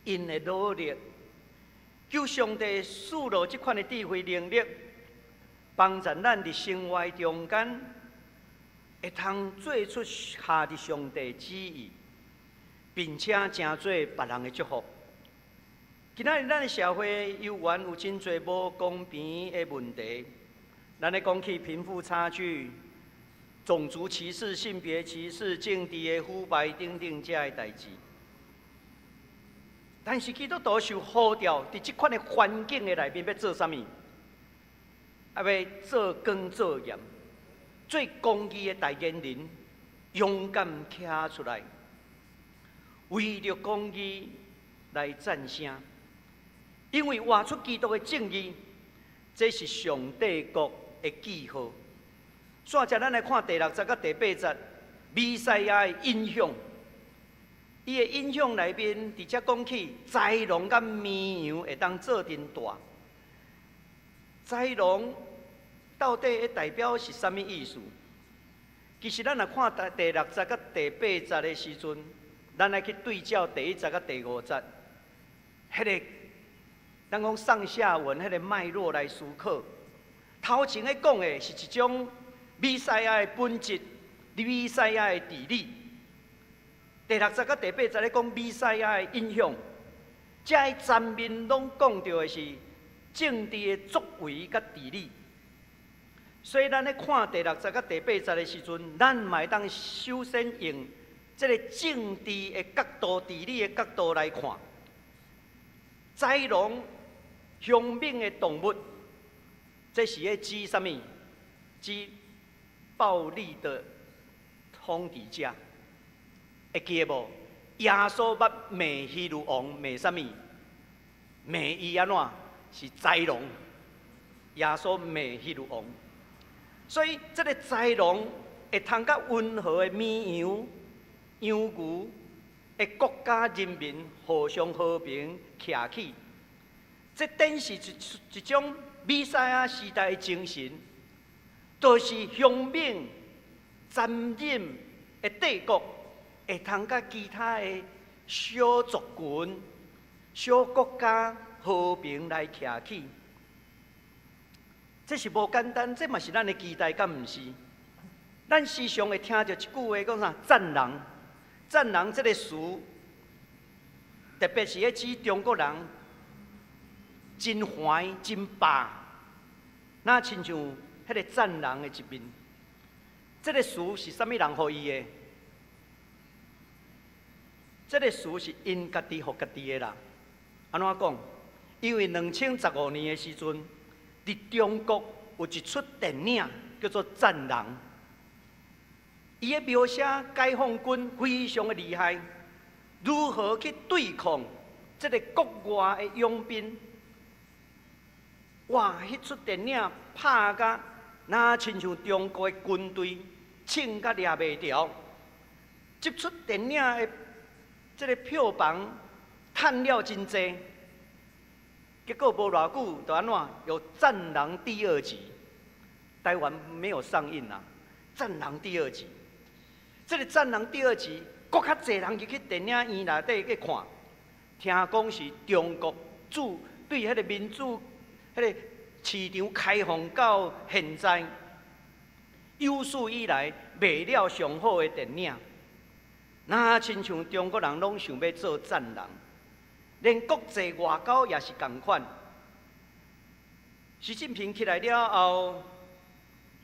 𪜶的努力，求上帝賜落這款的智慧能力，幫助咱佇生活中間會通做出合佇上帝旨意，並且成做別人的祝福。今仔日咱的社會猶原有真濟無公平的問題，咱咧講起貧富差距、種族歧視、性別歧視、政治的腐敗等等這的代誌。但是基督徒受呼召，佇這款的環境的內面欲做啥物？欲做光做鹽，做公義的代言人，勇敢徛出來，為著公義來戰聲。因為活出基督的正義，這是上帝國的記號。煞來咱來看第六節佮第八節，彌賽亞的影響。伊的影響內面，佇遮講起，豺狼佮綿羊會當做陣蹛。豺狼到底代表是啥物意思？其實咱若看第六節佮第八節的時陣，咱來去對照第一節佮第五節，彼個咱講上下文，彼個脈絡來思考。頭前咧講的是一種彌賽亞的本質，彌賽亞的治理。第六節佮第八節咧講彌賽亞的影響，這个前面攏講著的是政治的作為佮治理。所以咱咧看第六節佮第八節的時陣，咱嘛會當首先用這個政治的角度、治理的角度來看。豺狼兇猛的動物，這是咧指啥物？指暴力的統治者。會記得無？耶穌捌罵希律王，罵啥物？罵伊按怎？是豺狼。耶穌罵希律王，所以這个豺狼會通佮溫和的綿羊、羊牛的國家人民互相和平徛起。這展示一種彌賽亞時代的精神，就是兇猛、殘忍的帝國，會通佮其他的小族群、小國家和平來徛起。這是無簡單，這嘛是咱的期待，敢毋是？咱時常會聽著一句話講啥？戰狼，戰狼這个詞，特別是咧指中國人真橫、真霸，若親像彼个戰狼的一面。這个詞是啥物人予伊的？這个詞是𪜶家己予家己的啦。按怎講？因為2015年的時陣，佇中國有一齣電影叫做《戰狼》，伊咧描寫解放軍非常的厲害，如何去對抗這个國外的傭兵。哇！彼齣電影拍甲若親像中國的軍隊，銃甲掠袂牢。這齣電影的這个票房趁了真濟，結果無偌久就按怎有《戰狼》第二集，台灣沒有上映啊，《戰狼》第二集，這个《戰狼》第二集，閣較濟人入去電影院內底去看，聽講是中國自對彼个民主、彼个市場開放到現在，有史以來賣了上好的電影。若親像中國人攏想欲做戰狼，連國際外交也是仝款。習近平起來了後，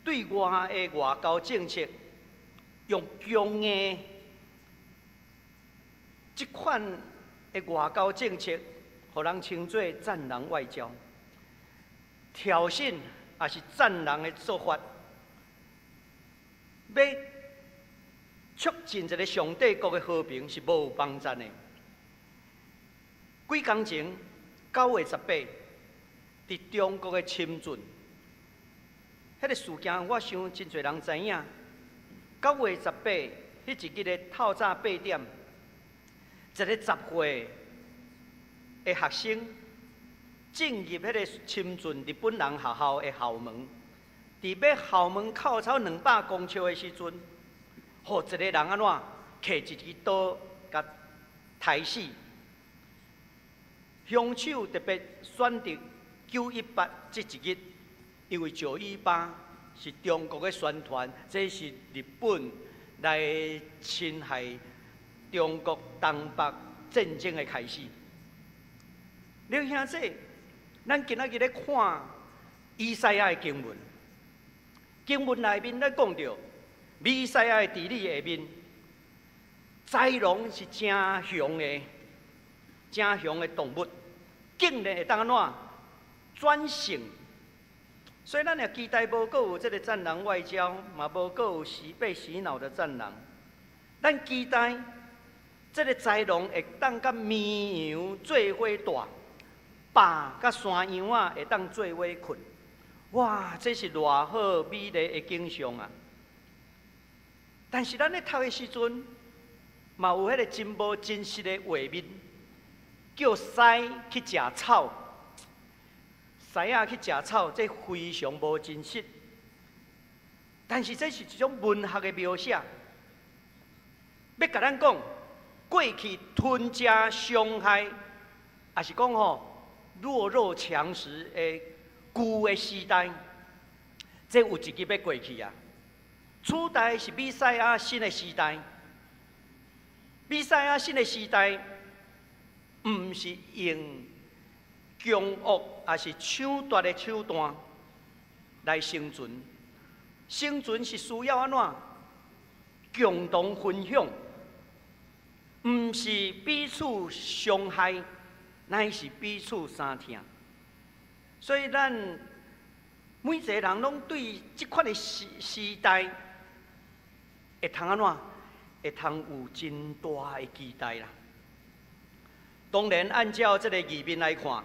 對外的外交政策用強硬這款的外交政策，予人稱做戰狼外交，挑釁也是戰狼的做法，欲促進一个上帝國的和平是無幫贊的。幾工前9月18，佇中國的深圳，彼个事件，我想真濟人知影。9月18，彼一日的透早8點，一个10歲的學生進入彼个深圳日本人學校的校門，佇欲校門口差200公尺的時陣，予一个人按怎提一支刀共刣死。兇手特別選擇九一八這一日，因為918是中國的宣傳，這是日本來侵害中國東北戰爭的開始。你兄弟，咱今仔日咧看以賽亞的經文，經文內面咧講著，彌賽亞的治理下面，豺狼是誠雄的、誠雄的動物，竟然會當按怎轉性？所以咱也期待無閣有這个戰狼外交，嘛無閣有洗被洗腦的戰狼。咱期待這个豺狼會當佮綿羊做伙蹛，豹佮山羊仔會當做伙睏。哇，這是偌好美麗的景象啊！但是咱咧讀的時陣，嘛有彼个真無真實的畫面，叫獅去食草，獅仔去食草，這非常無真實。但是這是一種文學的描寫，欲共咱講，過去吞食傷害，抑是講吼弱肉強食的舊的時代，這有一日欲過去啊！取代是彌賽亞新的時代，彌賽亞新的時代，毋是用強惡抑是搶奪的手段來生存，生存是需要按怎共同分享，毋是彼此傷害，乃是彼此相疼。所以咱每一个人攏對這款的時時代，會通按怎？會通有真大的期待啦。當然，按照這个字面來看，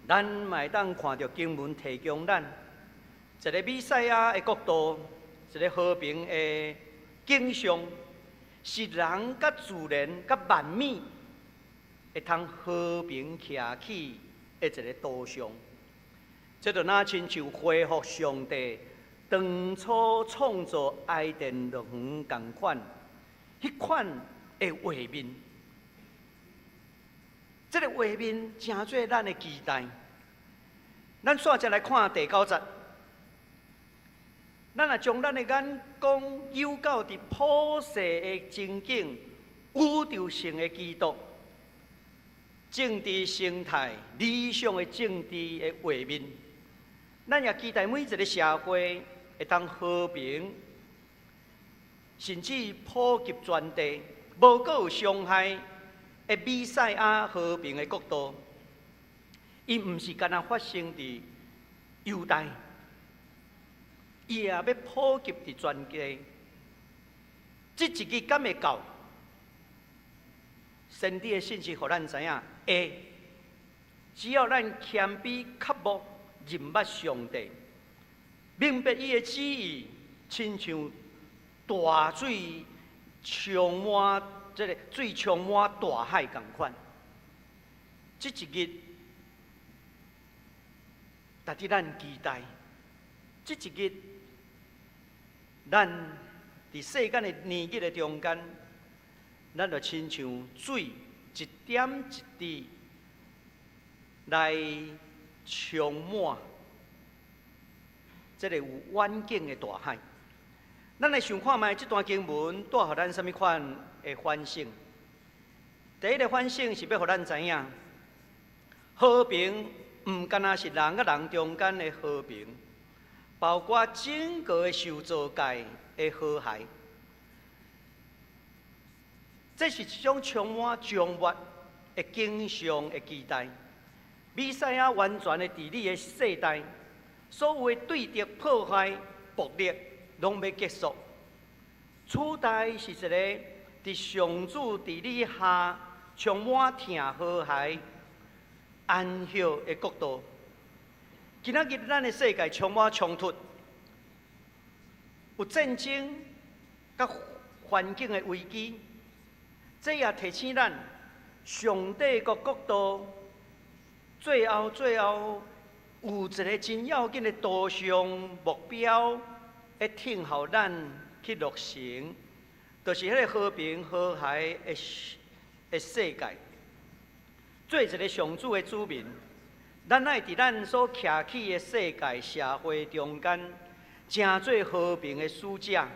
咱嘛會當看著經文提供咱一个彌賽亞的國度，一个和平的景象，是人佮自然佮萬物會通和平徛起的一个圖像。這就若親像恢復上帝當初創造伊甸樂園仝款，彼款的畫面。這个畫面成做咱的期待。咱煞再來看第九節，咱若將咱的眼光扭到佇普世的情景、宇宙性的基督、政治生態、理想的政治的畫面，咱也期待每一个社會會當和平，甚至普及全地，無閣有傷害的彌賽亞和平的國度。伊毋是干焦發生佇猶大，伊也欲普及佇全地。這一日敢會到？先知的信息予咱知影，會。只要咱謙卑渴慕認捌上帝，明白伊的旨意，親像大水充滿，這个水充滿大海仝款。這一日，值得咱期待。這一日，咱佇世間的年日的中間，咱就親像水一點一滴來充滿這个有遠景的大海。咱來想看覓這段經文帶予咱啥物款的反省？第一个反省是欲予咱知影，和平毋干焦是人佮人中間的和平，包括整個的受造界的和諧。這是一種充滿終末的景象的期待。彌賽亞完全的治理的世代，所有的對敵破壞、暴力，攏欲結束。取代是一個佇上主治理下充滿疼和諧、安息的國度。今仔日咱的世界充滿衝突，有戰爭、佮環境的危機，這也提醒咱，上帝國國度最後最後有一个真要緊的導向目標，會等候咱去落成，就是彼个和平和諧的世界。做一个上主的子民，咱愛佇咱所徛起的世界社會中間，成做和平的使者。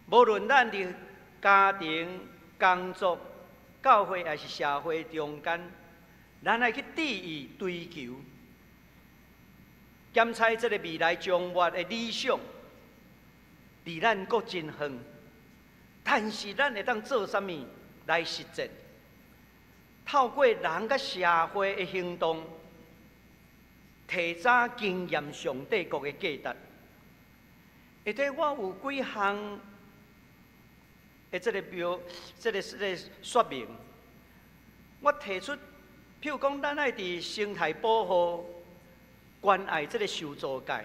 無論咱佇家庭、工作、教會，抑是社會中間，咱愛去致意追求，檢採這个未來終末的理想，離咱閣真遠。但是咱會當做啥物來實踐？透過人佮社會的行動，提早經驗上帝國的價值。下底我有幾項的這个標，這個說明，我提出，譬如講，咱愛佇生態保護、關愛這个受造界，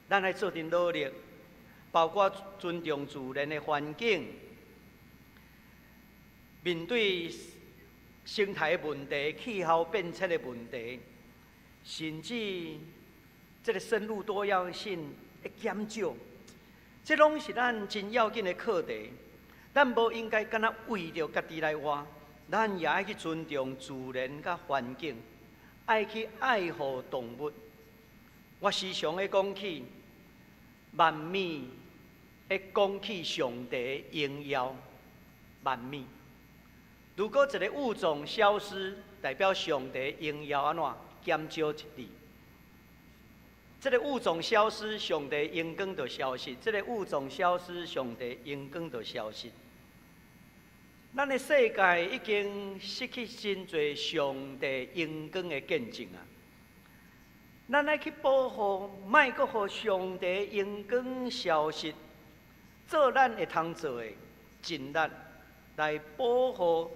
咱愛做陣努力，包括尊重自然的環境，面對生態的問題、氣候變遷的問題，甚至這个生物多樣性的減少，這攏是咱真要緊的課題。咱無應該干焦為著家己來活，咱也愛去尊重自然佮環境，愛去愛護動物。我時常咧講起，萬物會講起上帝榮耀，萬物。如果一个物種消失，代表上帝榮耀按怎減少一厘？這个物種消失，上帝榮光就消失；這个物種消失，上帝榮光就消失。咱的世界已經失去真濟上帝榮光的見證啊！咱愛去保護，莫閣予上帝榮光消失，做咱會通做的，盡力來保護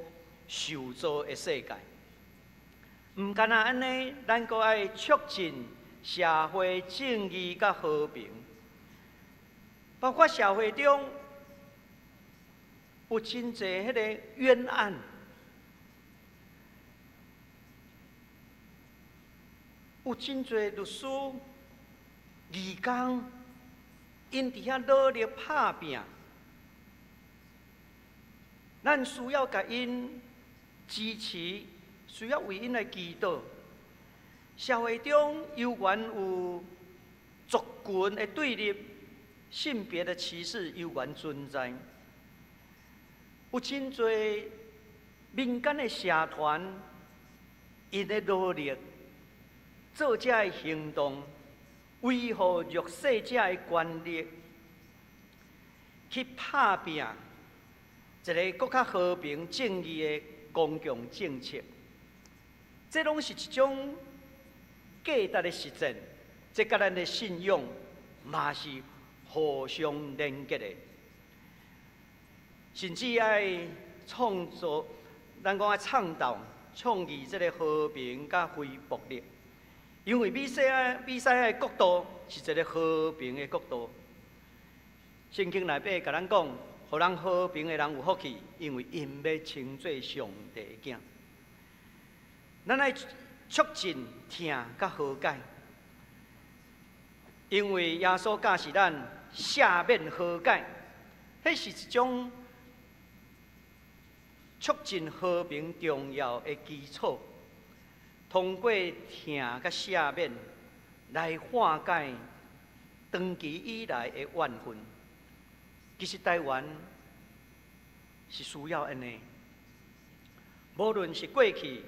受造的世界。毋干焦按呢，咱閣愛促進社會正義佮和平，包括社會中有真濟彼个冤案，有真濟律師、義工，𪜶佇遐努力拍拚，咱需要共𪜶支持，需要為𪜶來祈禱。社會中猶原有族群的對立、性別的歧視猶原存在，有真濟民間的社團，𪜶咧努力做這个行動，維護弱勢者的權利，去拍拚一个閣較和平正義的公共政策。這攏是一種價值的實踐，這佮咱的信仰嘛是互相連結的，甚至愛創造，咱講愛倡導、倡議這个和平佮非暴力，因為彌賽亞的國度是一个和平的國度。聖經內底共咱講，予人和平的人有福氣，因為𪜶欲稱做上帝的囝。咱愛促進疼佮和解，因為耶穌教示咱赦免和解，彼是一種促進和平重要的基礎。通過疼佮赦免來化解長期以來的怨恨。其實台灣是需要按呢，無論是過去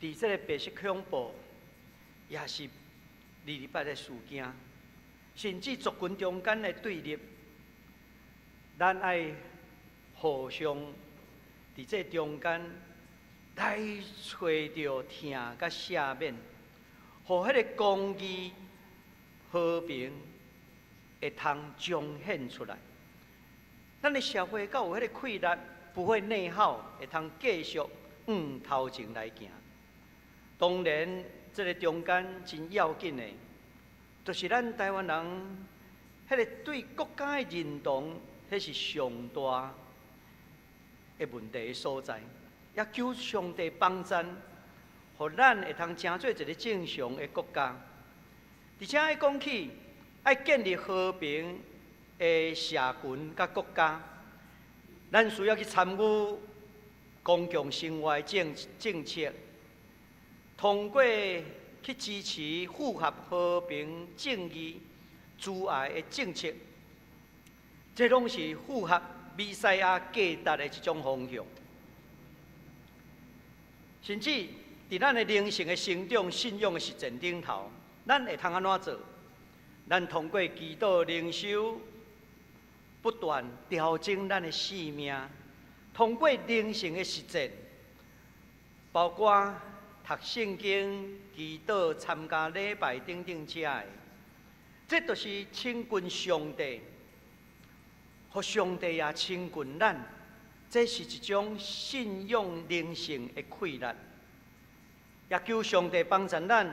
佇佇這个白色恐怖，也是二二八的事件，甚至族群中間的對立，咱愛互相佇這中間來揣著疼佮赦免，予彼个公義和平會通彰顯出來。咱的社會閣有彼个氣力，不會內耗，會通繼續向頭前來行。當然，這个中間真要緊的，就是咱台灣人彼个對國家的認同，彼是上大的問題所在。也求上帝幫贊，予咱會通成做一个正常的國家。而且愛講起，愛建立和平的社群佮國家，咱需要去參與公共生活的政策，通過去支持符合和平、正義、慈愛的政策，這攏是符合彌賽亞價值的一種方向。甚至佇咱的靈性的成長、信仰的實踐頂頭，咱會通按怎做？咱通過祈禱、靈修，不斷調整咱的生命，通過靈性的實踐，包括讀聖經、祈禱、參加禮拜等等遮的，這就是親近上帝，予上帝也親近咱。這是一種信仰靈性的氣力，也求上帝幫助咱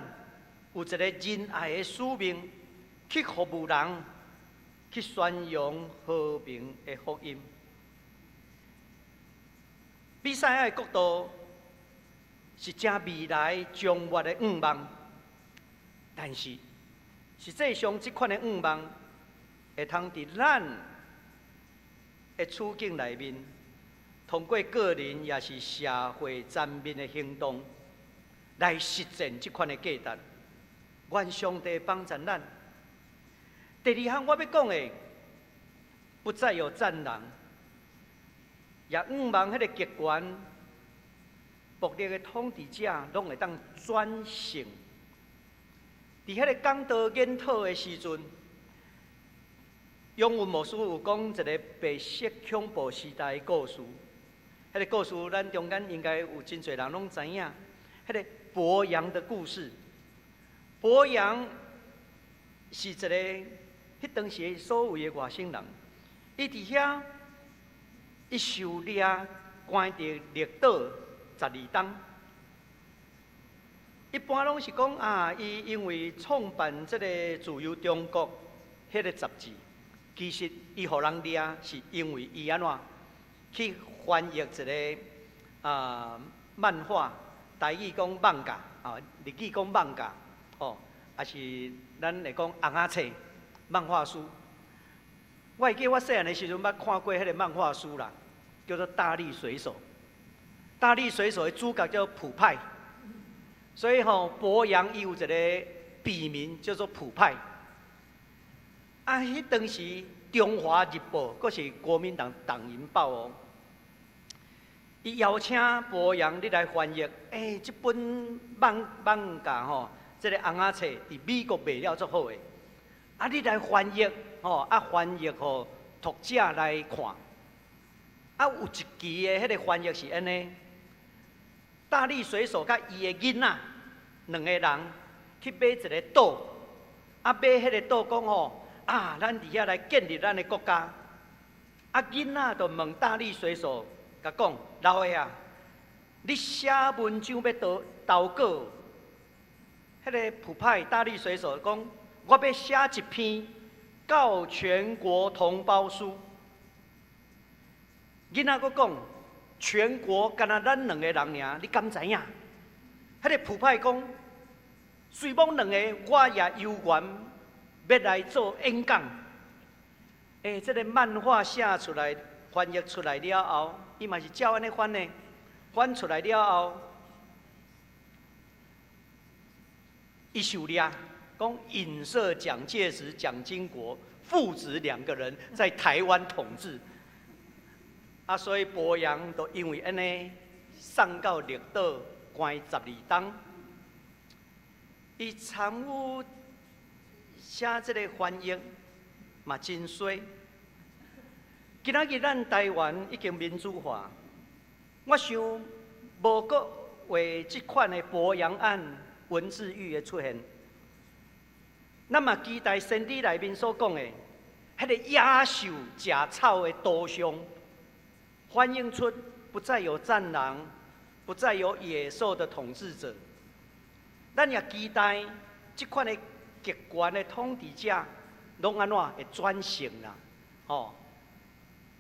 有一个仁愛的使命，去服務人，去宣揚和平的福音。彌賽亞的國度是誠未來終末的願望，但是實際上這款的願望會通佇咱的處境內面，通過個人抑是社會層面的行動來實踐這款的價值。願上帝幫助咱。第二項我欲講的，不再有戰狼，也向望彼个極權暴力的統治者，攏會當轉性。佇彼个講道研討的時陣，楊文牧師有講一个白色恐怖時代的故事。彼个故事，咱中間應該有真濟人攏知影。彼个柏楊的故事，柏楊是一個彼當時所謂的外省人，伊佇遐，伊受掠關佇綠島12冬。一般攏是講啊，伊因為創辦這个自由中國彼个雜誌，其實伊予人掠是因為伊按怎去翻譯一个啊漫畫，台語講漫畫啊，日語講漫畫，吼，抑是咱會講尪仔冊漫畫書。我會記我細漢的時陣捌看過彼个漫畫書啦，叫做《大力水手》。大力水手的主角叫普派，所以吼柏楊伊有一个筆名叫做普派。啊，彼當時《中華日報》閣是國民黨黨營報哦。伊邀請柏楊你來翻譯，欸，這本漫畫吼，這个尪仔冊佇美國賣了足好的，啊，你來翻譯吼，啊，翻譯予讀者來看。啊，有一期的彼个翻譯是按呢，大力水手佮伊的囡仔兩个人去買一个島，啊，買彼个島講吼，啊，咱佇遐來建立咱的國家。啊，囡仔就問大力水手，共講，老爸啊，你寫文章欲投稿？彼个普派大力水手講，我欲寫一篇告全國同胞書。囡仔閣講，全國干焦咱兩个人爾，你敢知影？彼个普派講，雖罔兩个，我也有緣欲來做演講。欸，這个漫畫寫出來，翻譯出來了後，伊嘛是照按呢翻的，翻出來了後，伊受掠，講影射蔣介石、蔣經國父子兩個人在台灣統治。啊，所以柏楊就因為按呢送到綠島關關12冬。伊參與寫這个翻譯嘛真衰。今仔日咱台灣已經民主化，我想無閣會這款的博洋案、文字獄的出現。咱嘛期待先知內面所講的，彼个野獸食草的圖像，反映出不再有戰狼，不再有野獸的統治者。咱也期待這款的極權的統治者，攏按怎會轉性啦，吼，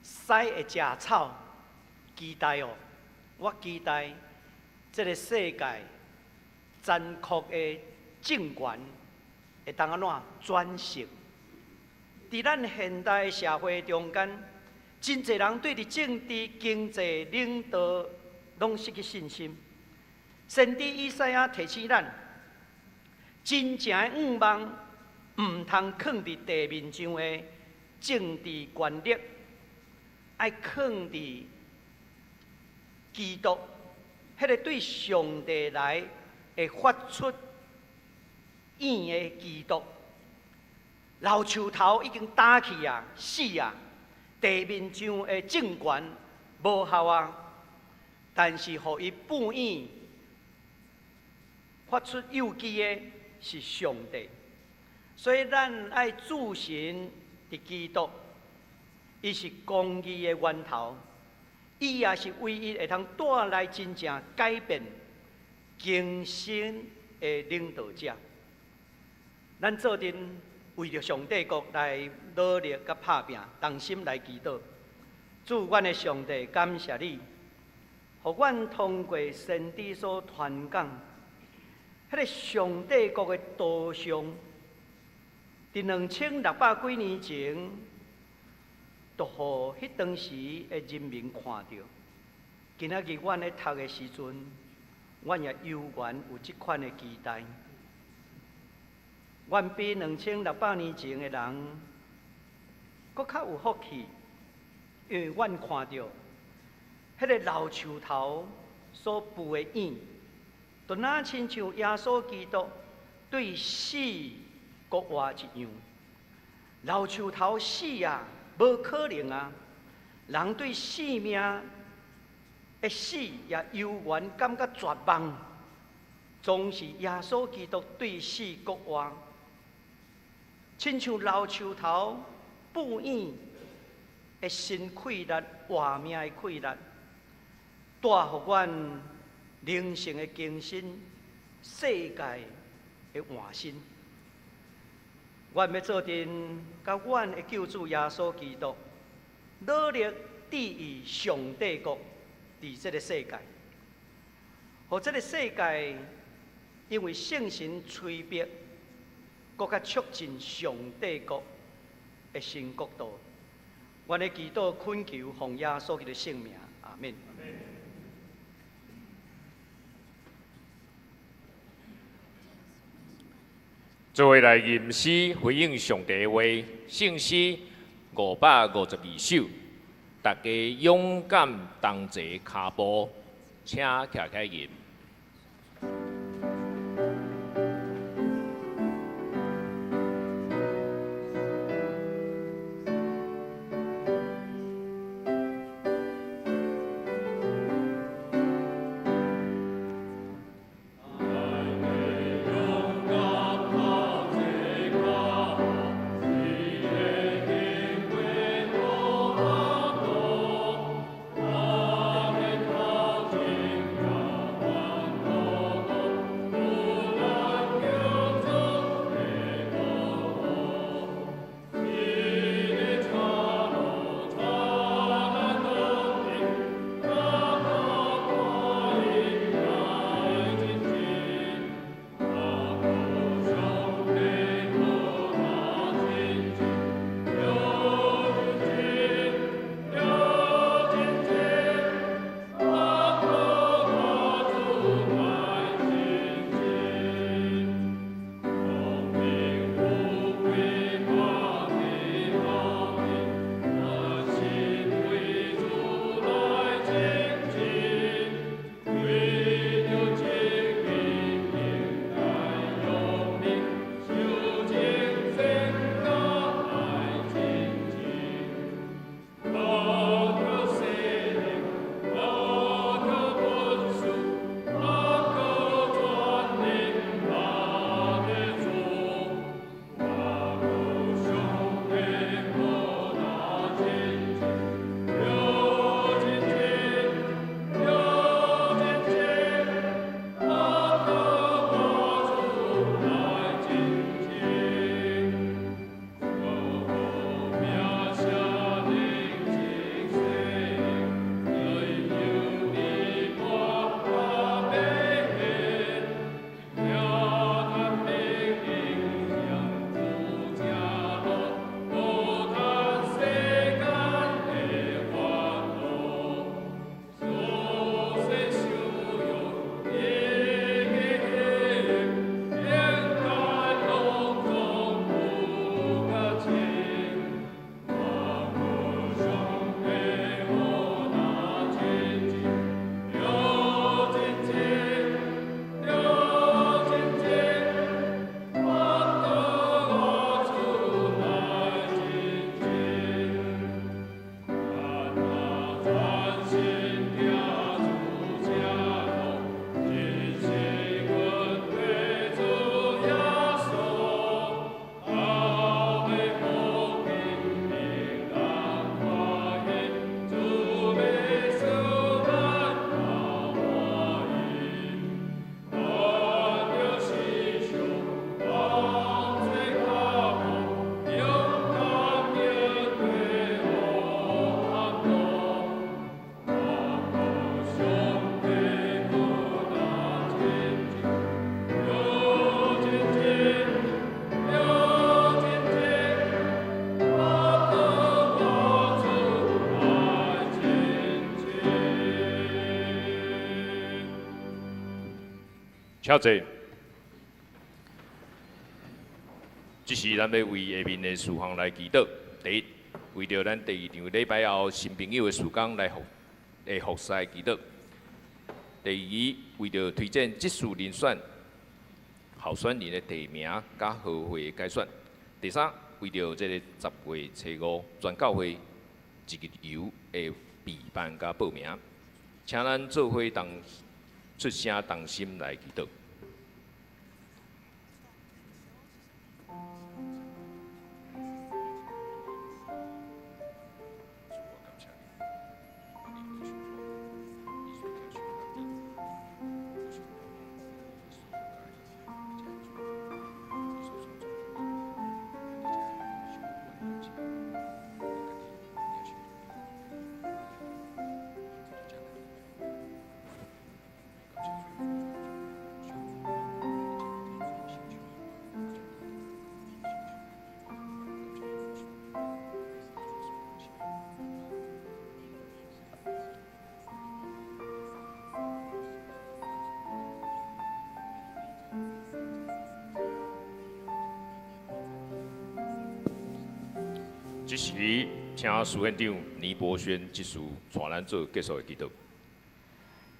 獅會食草，期待哦，我期待這个世界殘酷的政權會當按怎轉性。佇咱現代社會中間，真濟人對佇政治、經濟、領導攏失去信心。先知以賽亞提醒咱，真正的願望毋通囥佇地面上的政治權力，愛囥佇基督，彼个對上帝來會發出影的基督。老樹頭已經打去啊，死啊！地面上的政權無效啊，但是予伊布影發出幼基的是上帝，所以咱愛注神佇基督，伊是公義的源頭，伊也是唯一會通帶來真正改變、更新的領導者。咱做陣為著上帝國來努力佮拍拚，同心來祈禱。主，阮的上帝，感謝你，予阮通過先知所傳講，彼个上帝國的圖像，佇2600幾年前，就予彼當時的人民看著。今仔日阮咧讀的時陣，阮也猶原有這款的期待。阮比2600年前的人，閣較有福氣，因為阮看著彼个老樹頭所布的影，就若親像耶穌基督對死復活一樣。老樹頭死啊，無可能啊！人對生命的死也猶原感覺絕望，總是耶穌基督對死復活。親像老樹頭布影的新氣力、活命的氣力，帶予阮靈性的更新、世界的換新。阮欲做陣，佮阮的救主耶穌基督努力致意上帝國佇這个世界，予這个世界因為聖神催逼，閣較促進上帝國的新國度。阮的祈禱懇求，奉耶穌基督聖名，阿們。
做伙來吟詩回應上帝話，聖詩552首，大家勇敢同齊跤步，請徛起來吟。
大
請坐。這時，咱欲為下面的事項來祈禱。第一，為著咱第二場禮拜後新朋友的事工來服的服侍祈禱。第二，為著推薦執事人選、候選人的提名佮合會的改選。第三，為著這個10月初五全教會一日遊的備辦佮報名，請咱做伙同出聲同心來祈禱。這時，請司院長倪博軒執事帶咱做結束的祈禱。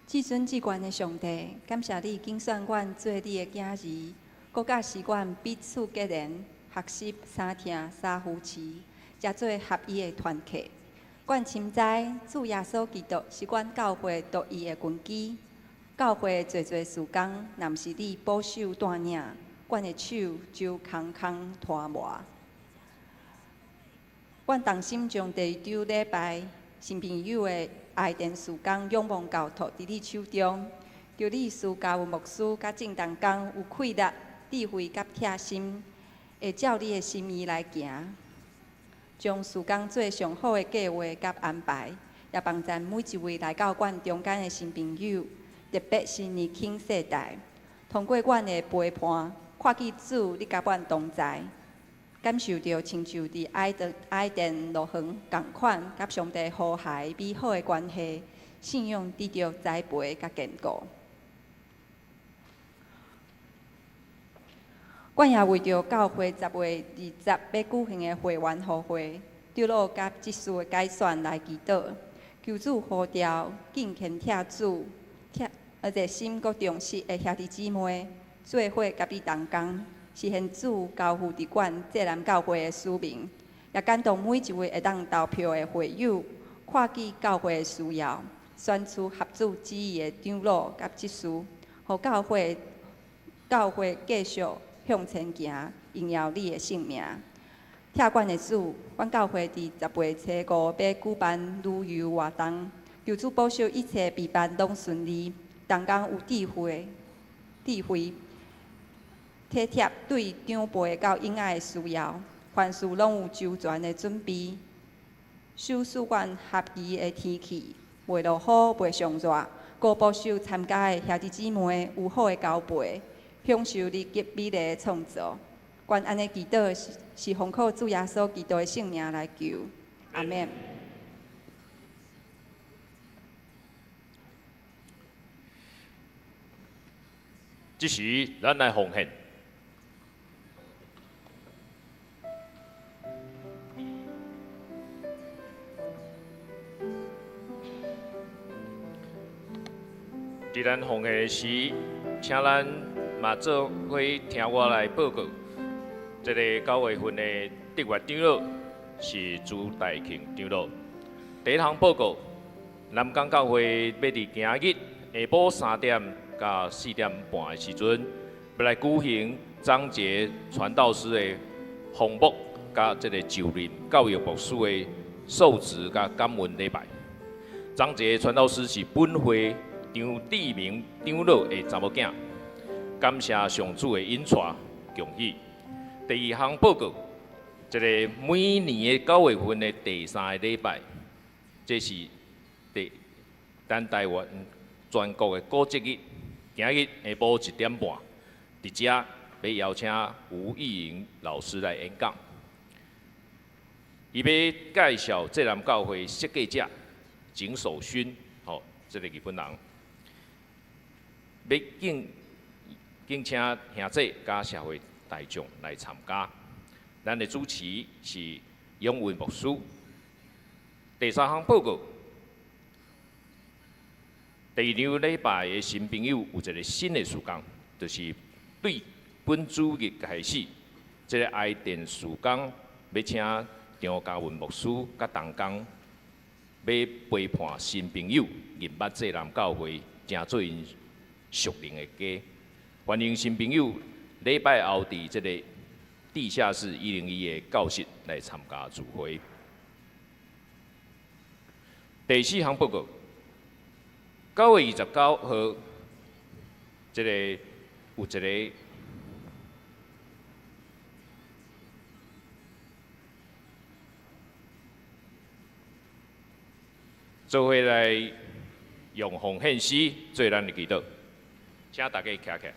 至尊至懸的上帝，感謝你揀選阮做你的囝兒，閣教示阮彼此結連，學習三疼三扶持，才做合一的團契。阮深知主耶穌基督是阮教會獨一的根基。教會濟濟事工，若毋是你保守帶領，阮的手就空空拖磨。阮同心將第二週禮拜新朋友的愛電事工仰望交託佇你手中，求你賜教牧師佮眾同工有氣力、智慧佮貼心，會照你的心意來行，將事工做上好的計劃佮安排，也幫贊每一位來到阮中間的新朋友，特別是年輕世代，通過阮的陪伴，看見主你佮阮同在。感受著親像佇愛甸樂園仝款，佮上帝和諧美好的關係，信仰得著栽培佮堅固。阮也為著教會10月20欲舉行的會員聚會，長老佮執事的改選來祈禱，求主呼召敬虔疼主、熱心閣忠實的兄弟姊妹，做伙佮你同工。實現主交付佇阮濟南教會的使命，也感動每一位會當投票的會友，看見教會的需要，選出合主旨意的長老佮執事，予教會繼續向前行，榮耀你的聖名。疼阮的主，阮教會佇10月初五欲舉辦旅遊活動，求主保守一切備辦攏順利，同工有智慧。體貼對長輩佮囡仔的需要，凡事攏有周全的準備。賞賜阮合宜的天氣，袂落雨，袂上熱，閣保守參加的兄弟姊妹有好的交陪，享受你極美麗的創造。阮按呢祈禱是奉靠主耶穌基督的聖名來求，阿們。
這時，咱來奉獻。佇咱奉獻時，請咱嘛做伙聽我來報告。這个9月份的特別長老是朱大慶長老。第一項報告，南港教會欲佇今日下晡3點到4點半的時陣，欲來舉行張傑傳道師的訪牧，佮這个就任教育牧師的受職佮感恩禮拜。張傑傳道師是本會張志明長老的查某囝，感謝上主的引帶，恭喜。第二項報告，這个每年的9月份的第3个禮拜，這是第咱台灣全國的古蹟日。今日下晡1點半，佇遮欲邀請吳玉瑩老師來演講，伊欲介紹濟南教會設計者井守勳，這个日本人。欲敬敬請兄弟佮社會大眾來參加。咱的主持是永文牧師。第三項報告，第二禮拜的新朋友有一個新的事工，就是對本主日開始，這個愛電事工欲請張嘉文牧師佮同工，欲陪伴新朋友認捌濟南教會，成做𪜶屬靈的家。歡迎新朋友禮拜後佇這個地下室101的教室來參加聚會。第四項報告，9月29號，這個有一個做伙來用奉獻詩做咱的祈禱，請大家徛起來。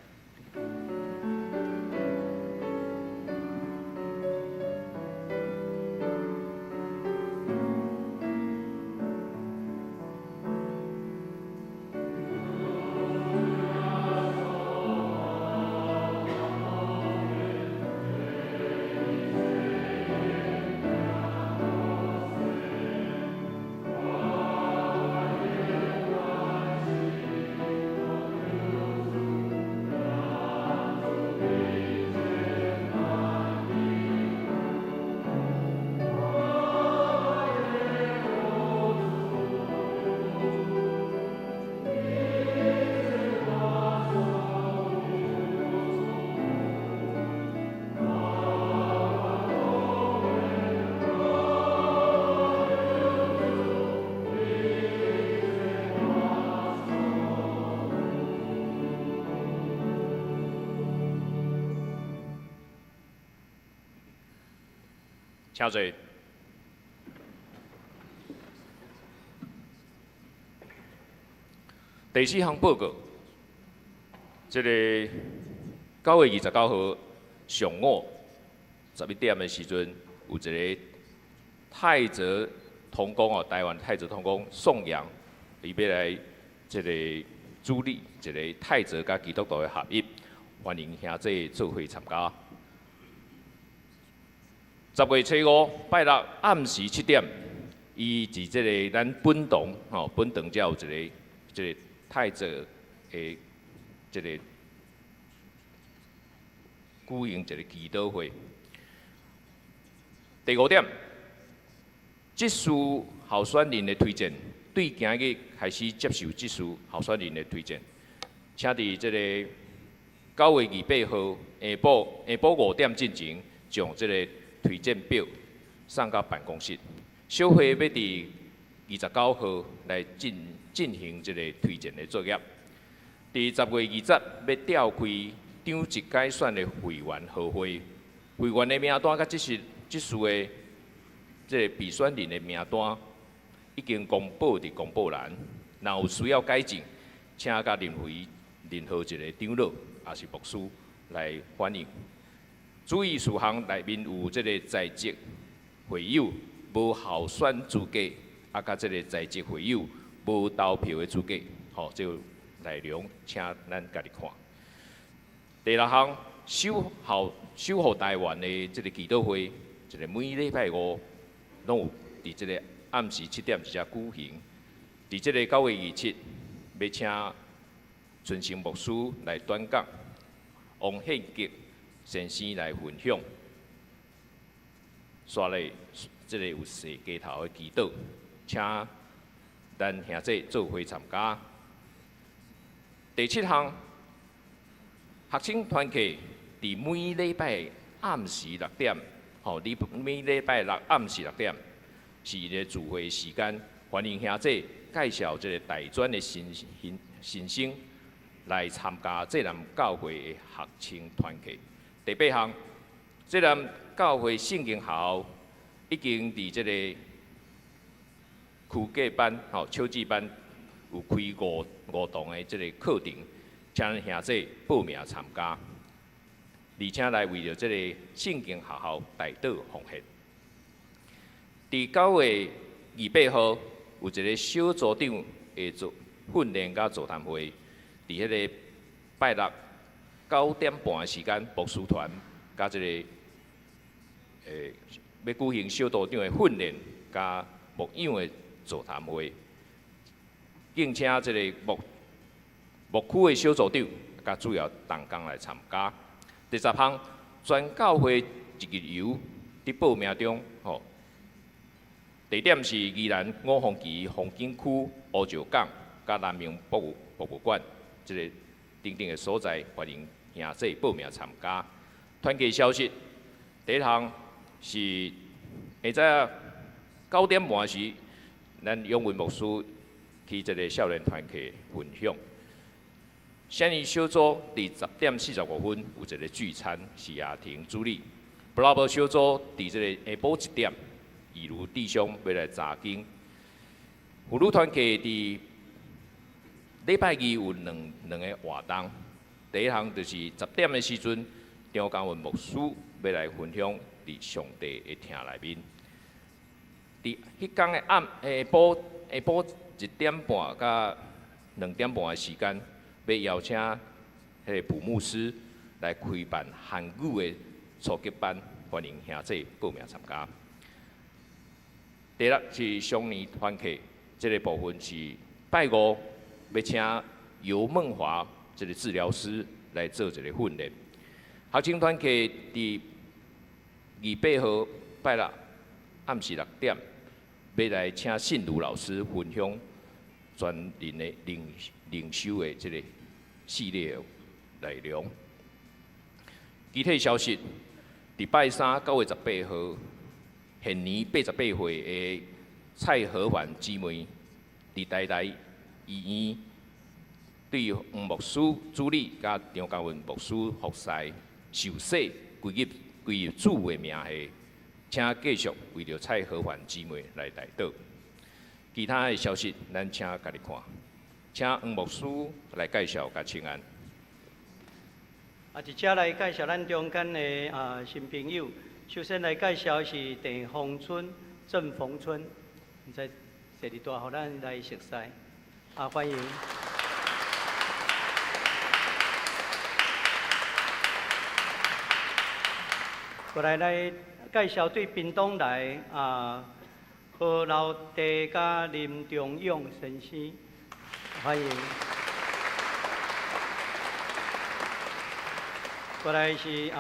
請坐。第四項報告，這個9月29號上午11點的時陣，有一個泰澤同工哦，台灣泰澤同工宋陽，伊欲來這個主理一個泰澤佮基督徒的合一，歡迎兄弟做伙參加。10月初5拜六暗時7點，伊佇這個咱本堂吼，本堂遮有一個這個泰澤的這個舉行一個祈禱會。第五點，執事候選人的推薦，對今日開始接受執事候選人的推薦，請佇這個9月28號下晡5點進前，將這個推薦表送到辦公室。小會欲佇29號來進行這個推薦的作業。佇10月20欲召開長職改選的會員合會，會員的名單佮這次的這個備選人的名單已經公布佇公布欄。若有需要改進，請佮任何一個長老，抑是牧師來反映。注意事項內面有這個在職會友無候選資格，啊，佮這個在職會友無投票的資格，吼，這個內容請咱家己看。第六項，守護台灣的這個祈禱會，這個每禮拜五攏有佇這個暗時7點這舉行。佇這個9月27，欲請春生牧師來短講，王憲杰先生來分享。煞來，這個有踅街頭的祈禱，請咱兄弟做伙參加。第七項，學生團契佇每禮拜暗時6點，吼，每禮拜六暗時6點是伊個聚會時間，歡迎兄弟介紹這個大專的新生來參加濟南教會的學生團契。第八項，濟南教會聖經學校已經佇這個區隔班、吼秋季班有開五堂的這個課程，請兄弟報名參加，而且來為著這個聖經學校代禱奉獻。佇9月28號有一個小組長的做訓練佮座談會，佇彼個拜六9點半的時間，牧師團佮這個欲舉行小組長的訓練，佮牧養的座談會，敬請這個牧區的小組長佮主要同工來參加。第十項，全教會一日遊佇報名中，吼，地點是宜蘭五峰旗風景區烏石港佮南明博物館這個等等的所在，歡迎兄弟報名參加。團契消息，第一項是下早9點半時，咱永文牧師去這个少年團契分享。聖靈小組佇10點45分有一个聚餐，是阿婷主理。布拉伯小組佇這个下晡1點，義如弟兄欲來查經。婦女團契佇禮拜二有兩个活動，第一項就是10點的時陣，張嘉文牧師欲來分享佇上帝的疼內面。佇彼工的暗下晡1點半佮2點半的時間，欲邀請彼个卜牧師來開辦韓語的初級班，歡迎兄弟報名參加。第六是雙年團契，這个部分是拜五欲請尤夢華這个治療師來做一个訓練。學生團契佇28號拜六暗時6點，欲來請信如老師分享全人的靈修的這个系列內容。具體消息，佇拜三9月18號，現年88歲的蔡和環姊妹，佇台大醫院對黃牧師主理佮張嘉文牧師服侍受洗歸入主的名下，請繼續為著蔡和環姊妹來代禱。其他的消息，咱請家己看。請黃牧師來介紹佮請安。
佇遮來介紹咱中間的新朋友。首先來介紹是鄭逢春、鄭逢春，毋知坐佇大，予咱來熟似。歡迎。過來介紹對屏東來何老弟佮林中勇先生，歡迎。過來是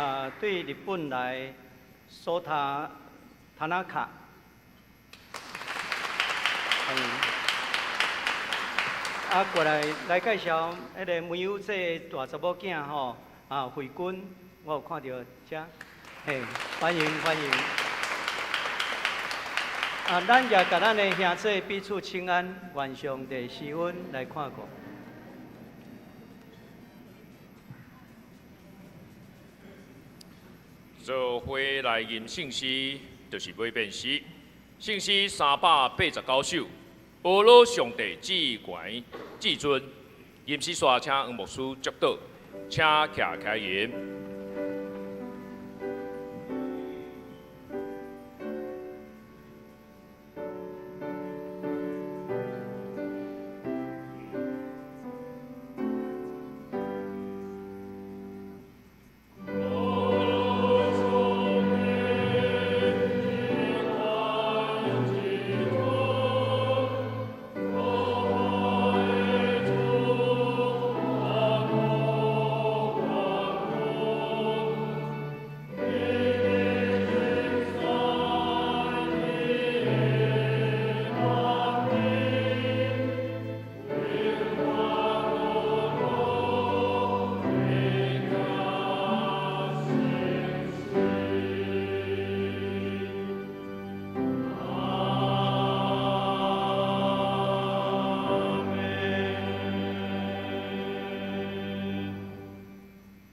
對日本來蘇塔塔納卡，歡迎。過來介紹彼个梅有這大查某囝吼，慧君，我有看著遮，嘿，歡迎歡迎。咱也共咱的兄弟彼此請安，願上帝施恩來看顧。
做伙來吟聖詩，就是尾遍詩。聖詩389首，阿羅上帝至懸至尊。吟詩煞請黃牧師祝禱，請徛起來吟。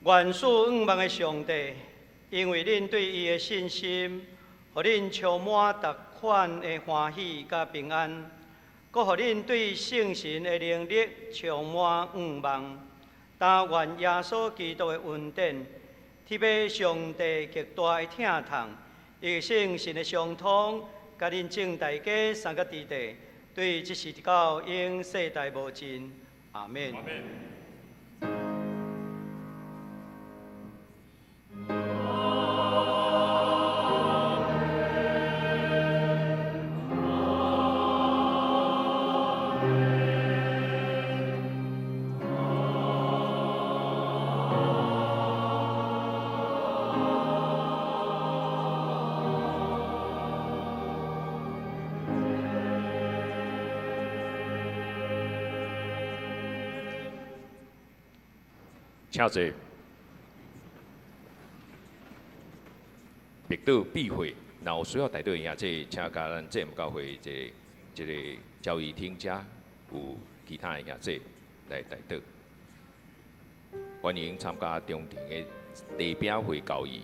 願賜仰望的上帝，因為恁對伊的信心，予恁充滿逐款的歡喜佮平安，閣予恁對聖神的能力充滿仰望。但願耶穌基督的恩典，天父上帝極大的疼痛，以及聖神的相通，佮恁眾大家三个弟弟，對這時直到永世代無盡。阿們。
請坐。默禱避諱，若有需要代禱的兄弟，請佮咱這姆教會這個交誼廳遮有其他的兄弟來代禱。歡迎參加中庭的地餅會交誼。